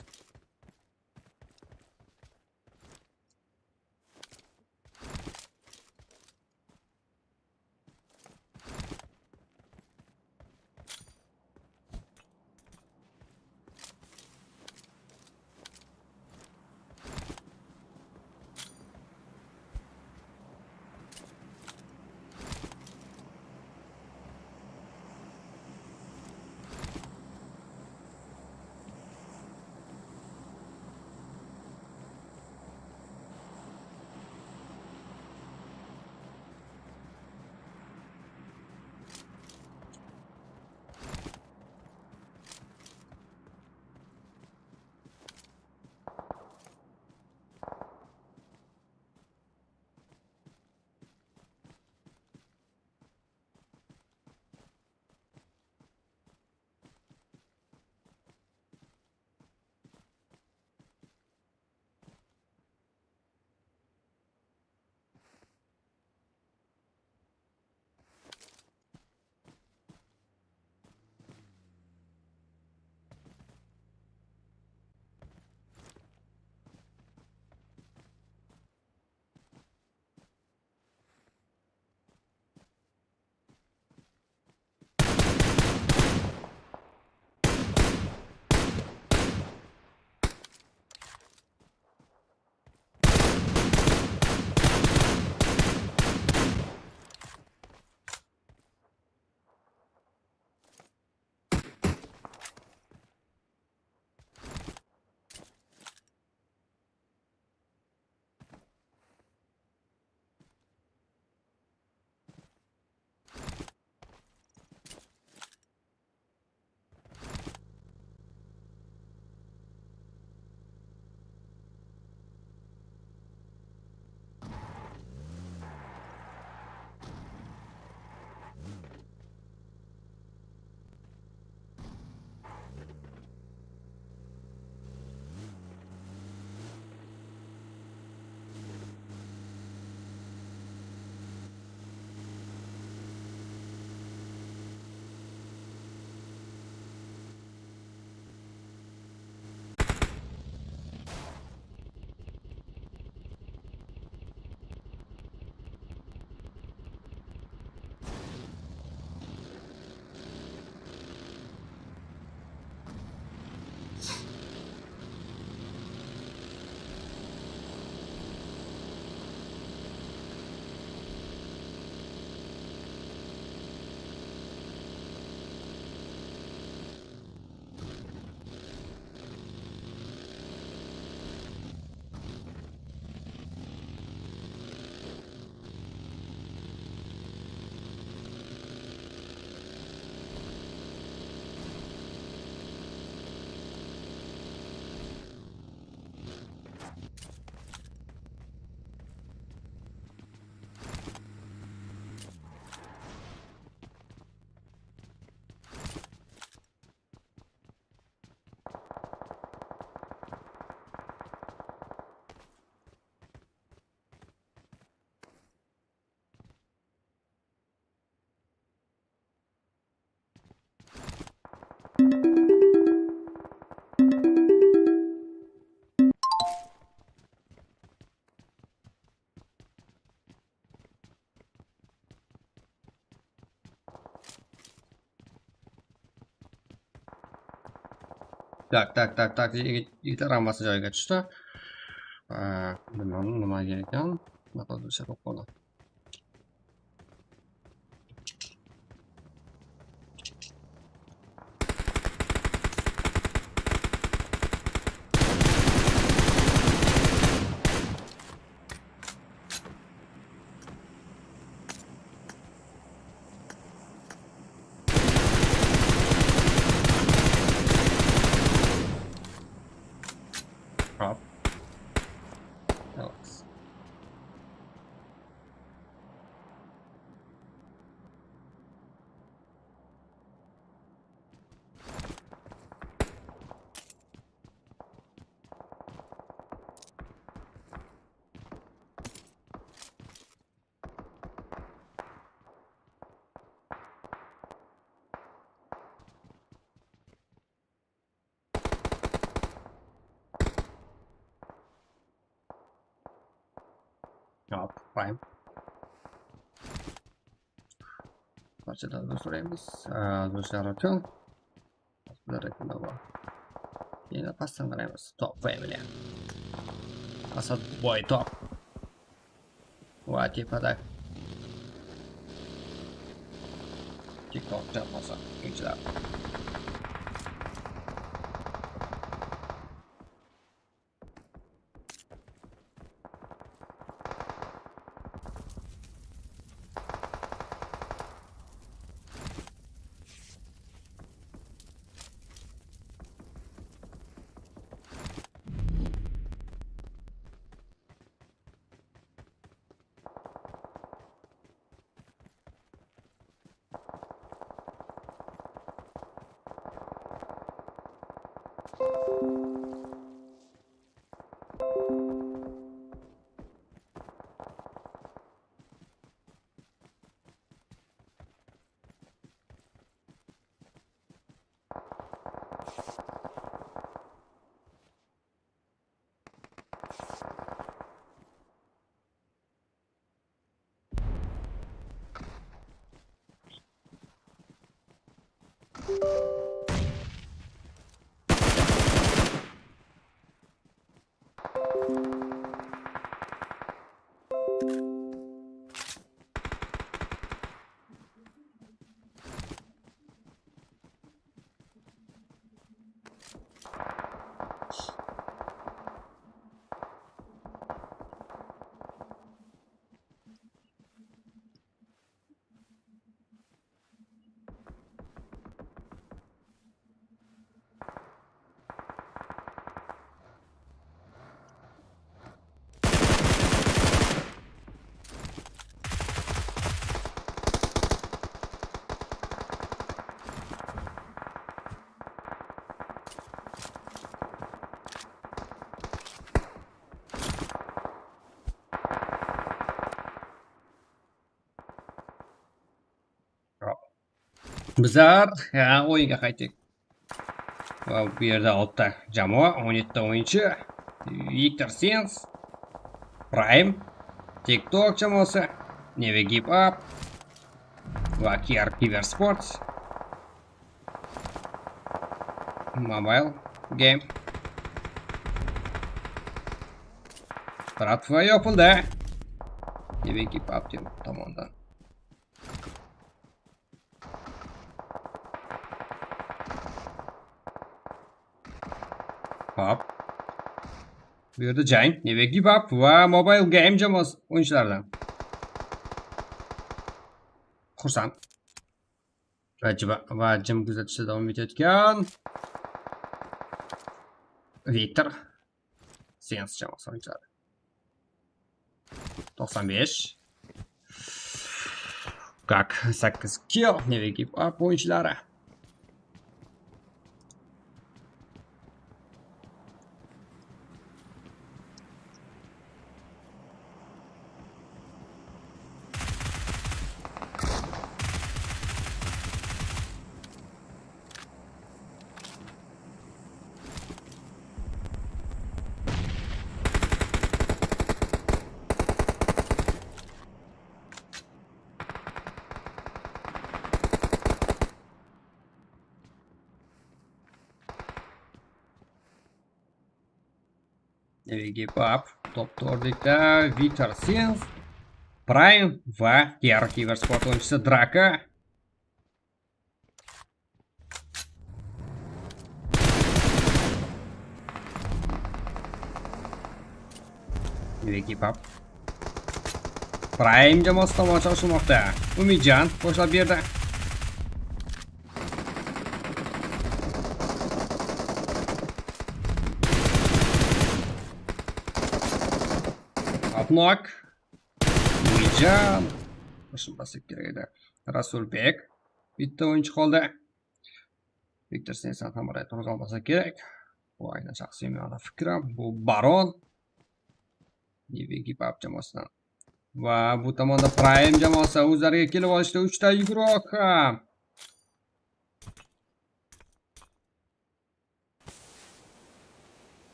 Так, так, так, так, yigitlar hammasi joyiga tushdi. Bilmadim nimaga ekan. Bunaqa o'sha bo'lib qoldi. Hop. Alex. Hop, Prime. Barchadan so'raymiz. Do'stlar uchun bular nima bor? Yana pastdan qaraymiz. Top family. Asad boy top. Va tepada TikTok jamoasi o'yinchilar. Bizlar o'yinga qaytdik. Va bu yerda 6 ta jamoa, 17 ta o'yinchi. Victor Sens, Prime, TikTok jamoasi, Never Give Up va KR Kibersports. Mobile Game. Bratva yopildi. Never Give Up tomonidan. Hop. Bu yerda jang, Never Give Up va Mobile Game jamoasi o'yinchilaridan. Xursand. Va jim kuzatishda davom etayotgan Victor Sens jamoasi o'yinchilari. 95. Kak 8 kill Never Give Up o'yinchilari. Never Give Up top 4likda Victor Sins, Prime va Diğer Kibersport o'yinchisi Draka. Never Give Up. Prime jamoasi tomon shoshilmoqda. Umidjon boshlab berdi. Apnok. Umidjon. Qo'shilmasa kerak edi. Rasulbek. Bitta o'yinchi qoldi. Viktor Sensan ham turg'azolmasa kerak. Bu aynan shaxsiy meni fikrim. Bu Baron. Never Give Up jamoasidan. Va bu tomonda Prime jamoasi o'zlariga kelib olishdi. 3 ta yugurok ham.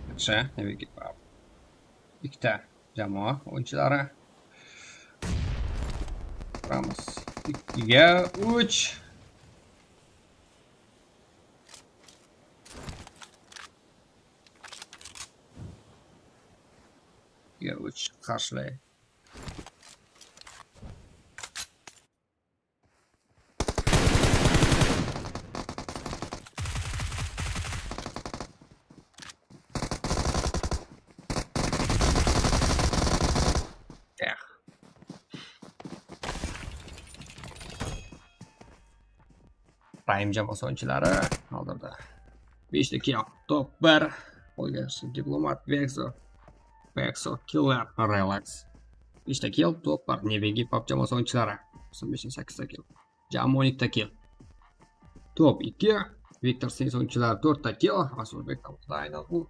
Yaxshi, Never Give Up. Ikkita jamoa o'yinchilari. Ko'ramiz. 2ga 3. Ya 3 qarshilay. Eh. Prime jamoasi o'yinchilari hozirda 5 ta kill, top 1 qo'lga diplomat Vexo. Vexo, Killer, Relax. 5 ta kill, top 1 Never Give Up jamoasi o'yinchilari. 95 ta kill. Jami 12 ta kill. Top 2 Victor Sins o'yinchilari 4 ta kill. Rasulbek tomonidan aynan u.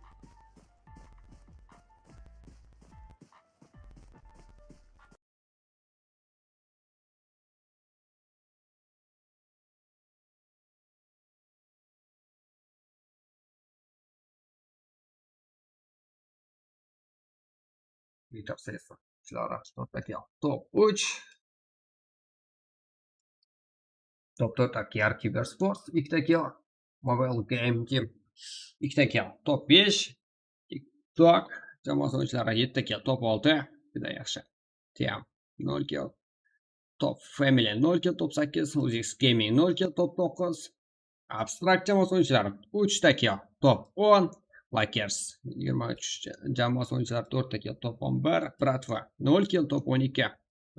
Victor Sins o'yinchilari 4 ta kill. Top 3. Top 4 AKR Kibersports 2 ta kill. Mobile Game Team 2 ta kill. Top 5 TikTok jamoasi o'yinchilari 7 ta kill. Top 6 juda yaxshi. TM 0 kill. Top Family 0 kill. Top 8 UZX Gaming 0 kill. Top 9 Abstract jamoasi o'yinchilari 3 ta kill. Top 10 Lakers 23 jamoasi o'yinchilari 4 ta kill. Top 11 Bratva 0 kill. Top 12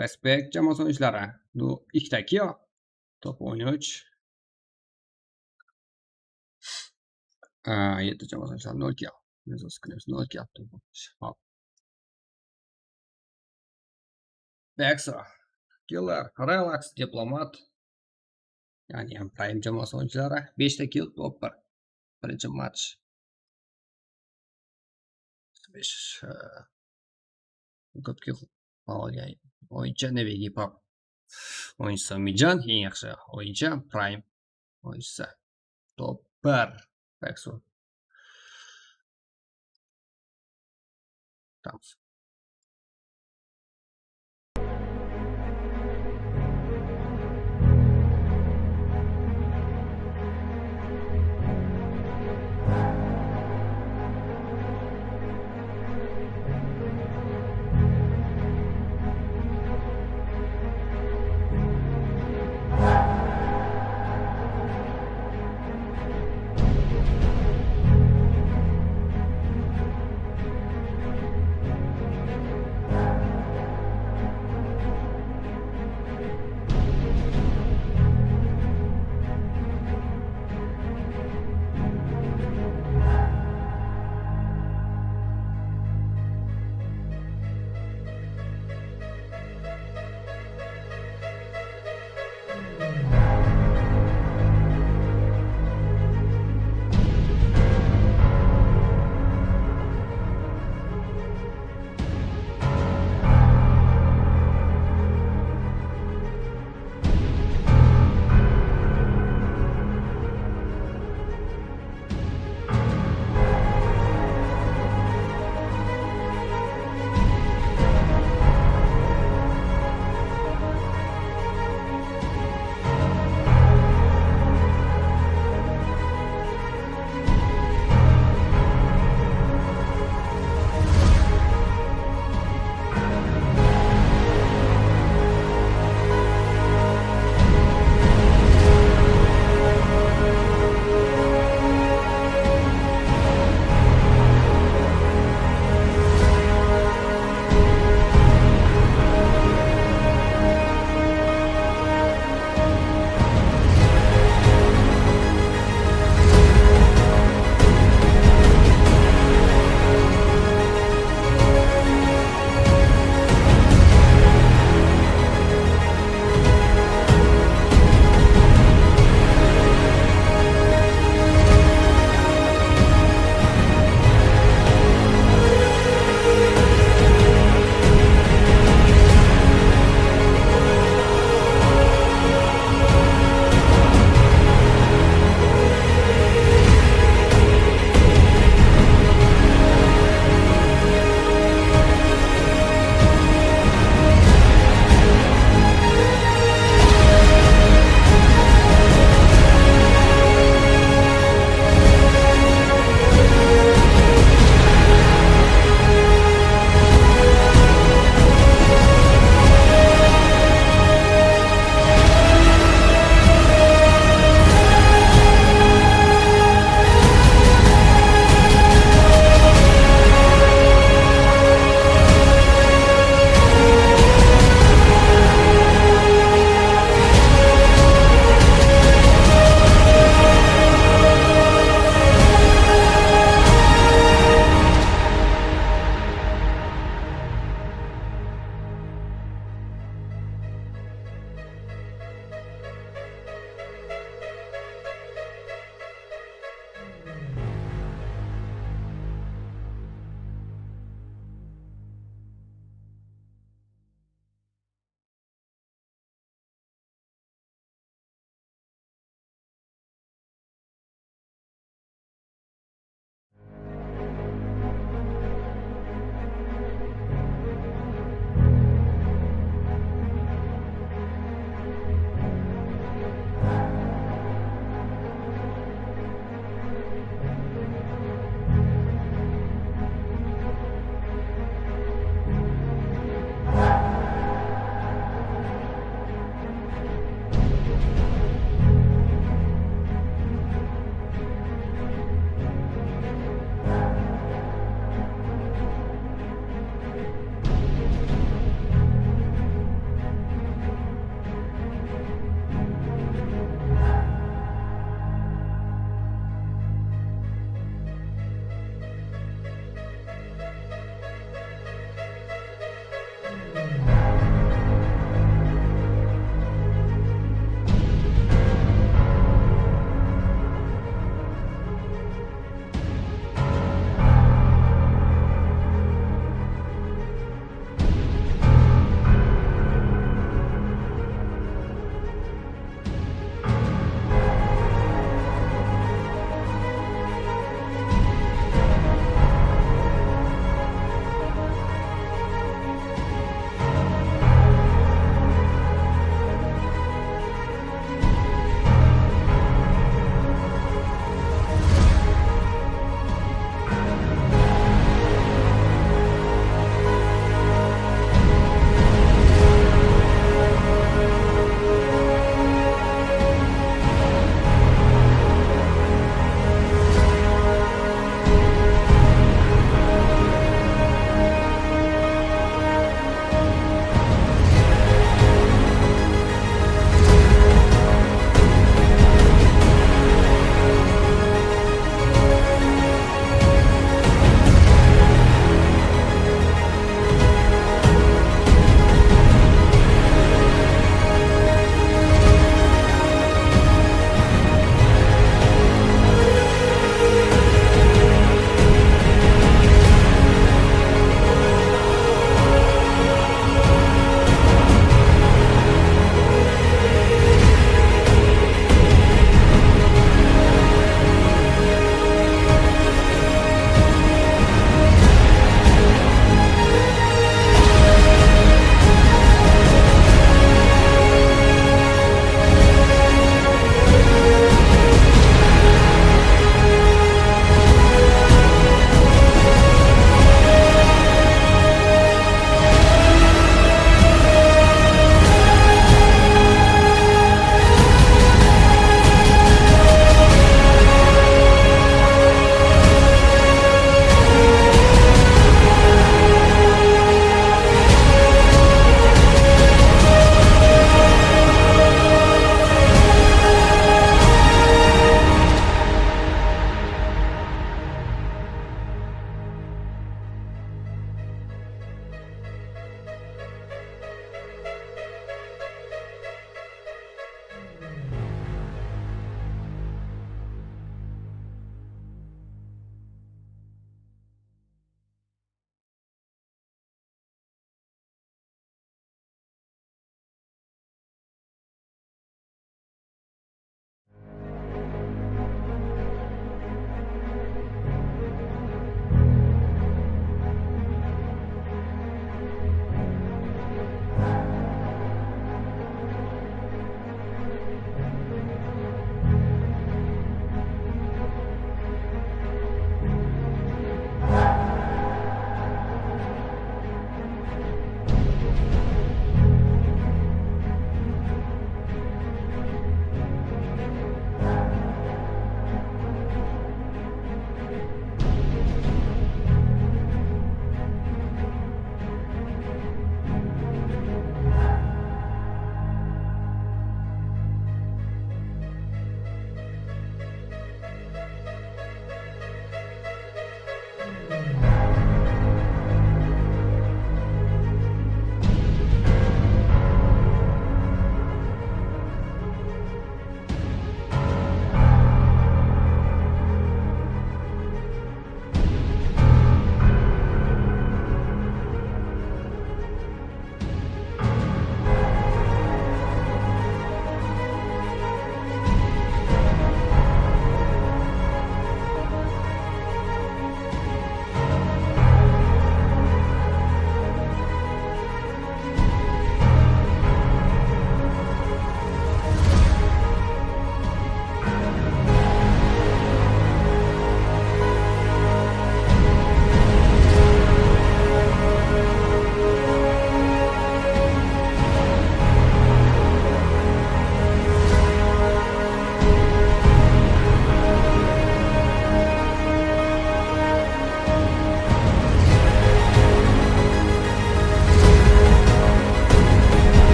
Respect jamoasi o'yinchilari 2 ta kill. Top 13 7 jamoasi o'yinchilari 0 kill. 0 kill. Top 13. Hop. Vexo, Killer, Relax, Diplomat. Ya'ni ham Prime jamoasi o'yinchilari 5 ta kill, top 1. Birinchi match. 5 ko'p kill olgan o'yinchi Never Give Up o'yinchisi Umidjon, eng yaxshi o'yinchi Prime o'yinchisi. Top 1 Vexo. Tamam.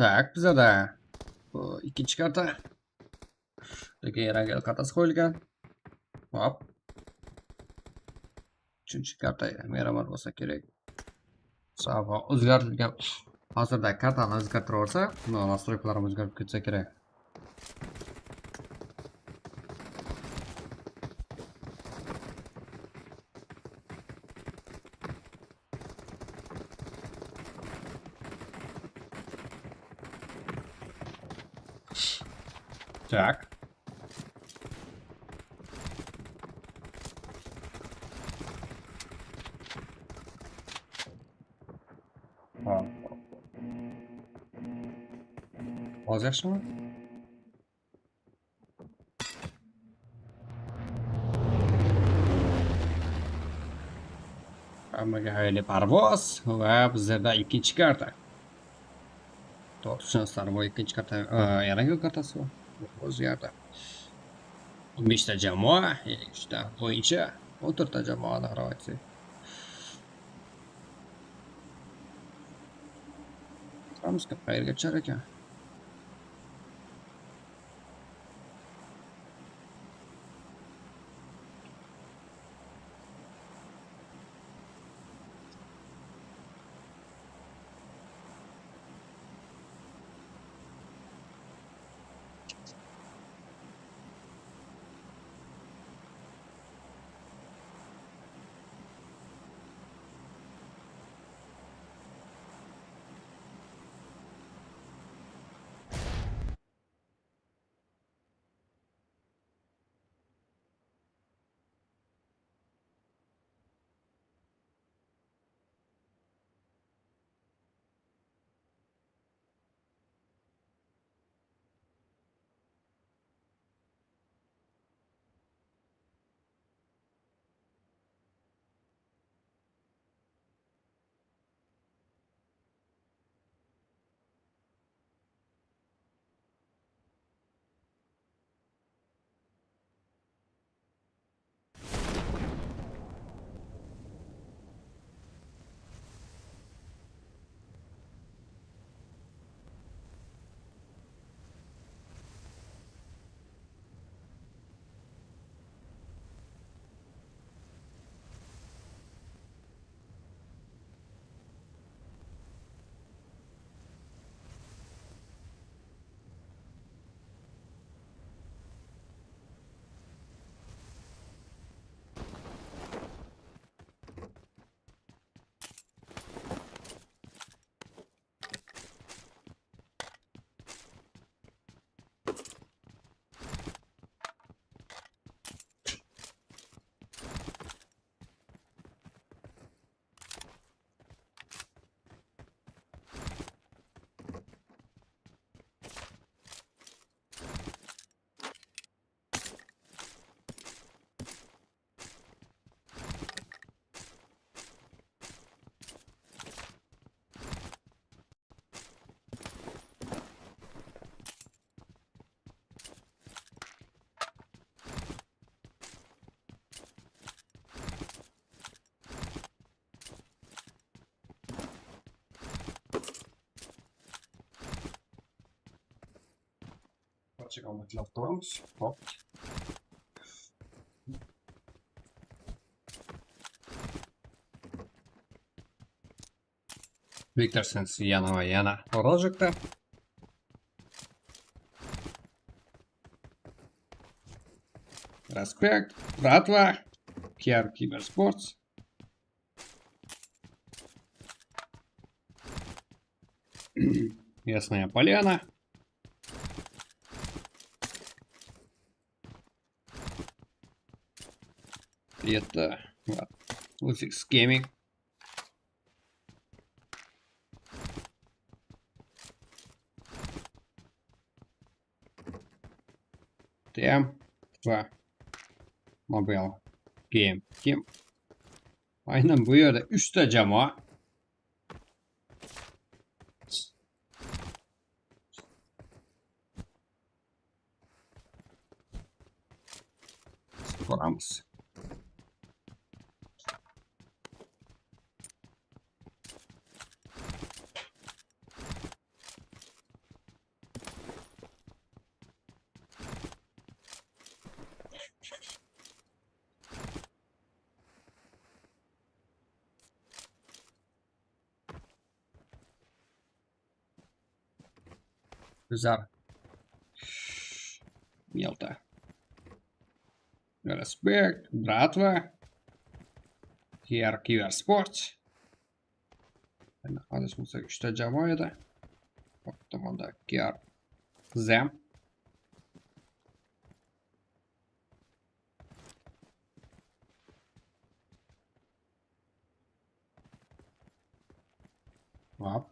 Так, bizada bu ikkinchi karta. Lekin Erangel kartasi qo'yilgan. Hop. Uchinchi karta Miramar bo'lsa kerak. Sava o'zgartirilgan. Hozirda kartani o'zgartiraversa, настройкалар o'zgarib ketsa kerak. Так. Ovoz yaxshimi? Hammaga xayrli parvoz va bizlarda ikkinchi karta. To'g'ri tushunasizlar, bu ikkinchi karta Erangel kartasi bu. O'zgardi. 15 ta jamoa, 3 ta o'yinchi, 14 ta jamoani qarab aytsak. Ko'ramiz, qayerga tushar ekan. Turamiz. Hop. Viktor Sens yana va yana Rojikda. Respekt, bratva, Kier Kibersports. Ясная поляна. Это вот, Uzix Gaming. TM2 Mobile Game Team. Aynan bu yerda 3 ta jamoa. Ko'ramiz. Guzar. Мелта. Респект, братва. KR Kibersport. Adashmasam 3 ta jamoa edi. Bu tomonda KR Zem. Hop.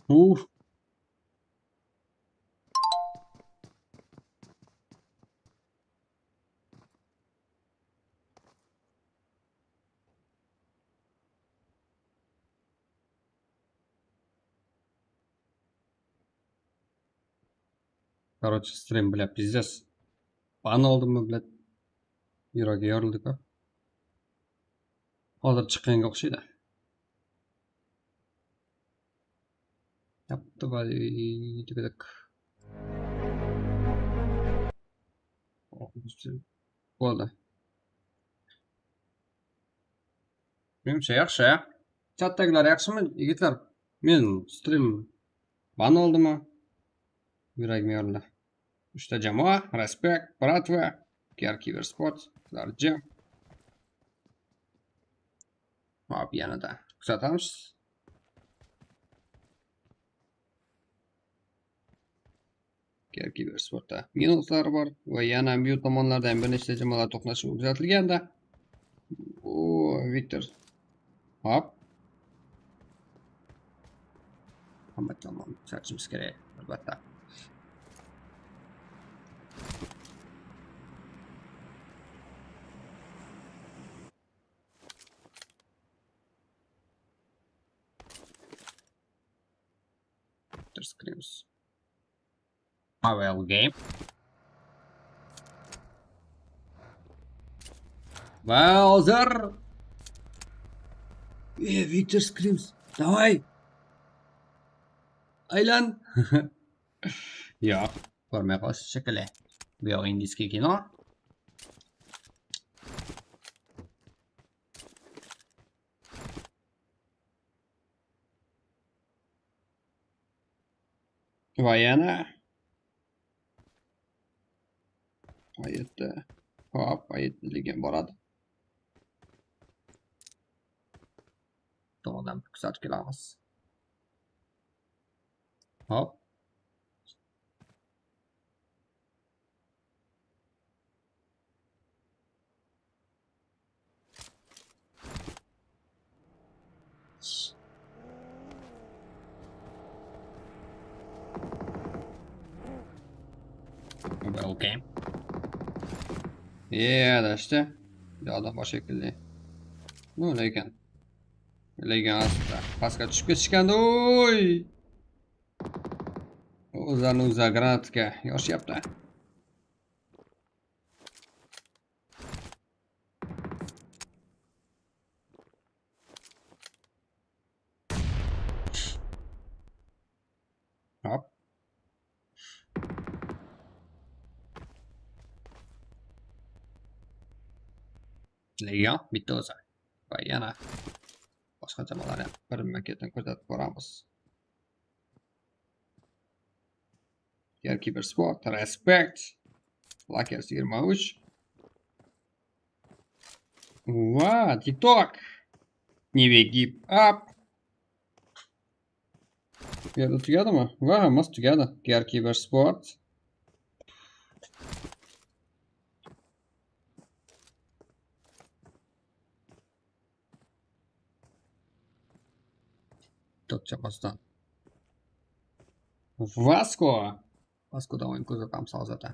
Ух. Короче, стрим, бля, пиздец. Ban oldimmi, блядь? Yuragi yorildi-ku. Hozir chiqqanga o'xshaydi. Yap, bo'ldi. Menimcha yaxshi. Chatdagilar yaxshimi, yigitlar? Men stream ban oldimi? Yuragim yorildi. 3 ta jamoa, Respekt, Bratva, KR Kibersport, ular jim. Hop, yanada kuzatamiz. KR Kibersportda minuslar bor va yana bu tomonlardan bir nechta jamoalar to'qnashuvi kuzatilganda. O, Viktor. Hop. Hamma tomon kuzatishimiz kerak, albatta. Victor Screams. Marvel game. Va hozir Victor Screams, давай. Aylan. Yo'q, ko'rmay qolish shekilli. Bu yoq indiyskiy kino. Va yana A7. Hop, A7 lekin boradi. Tomondan kuzatib kelamiz. Hop. Okay. Adashdi. Bu odam bor shekilli. Ну, lekin aslida pastga tushib ketishganda, oy! O'zlarini o'zi granatga yoshyapti. Hop. Legion bitta o'zi. Va yana boshqa jamoalarni ham birma-ketin kuzatib boramiz. Diğer Kibersport, Respect, Lakers 23. Va, TikTok. Neve give up. Bu yerda tugadimi? Va, hammasi tugadi. Diğer Kibersport. TikTok jamoasidan. Vasco. Vasco'da o'yin kuzatamiz hozirda.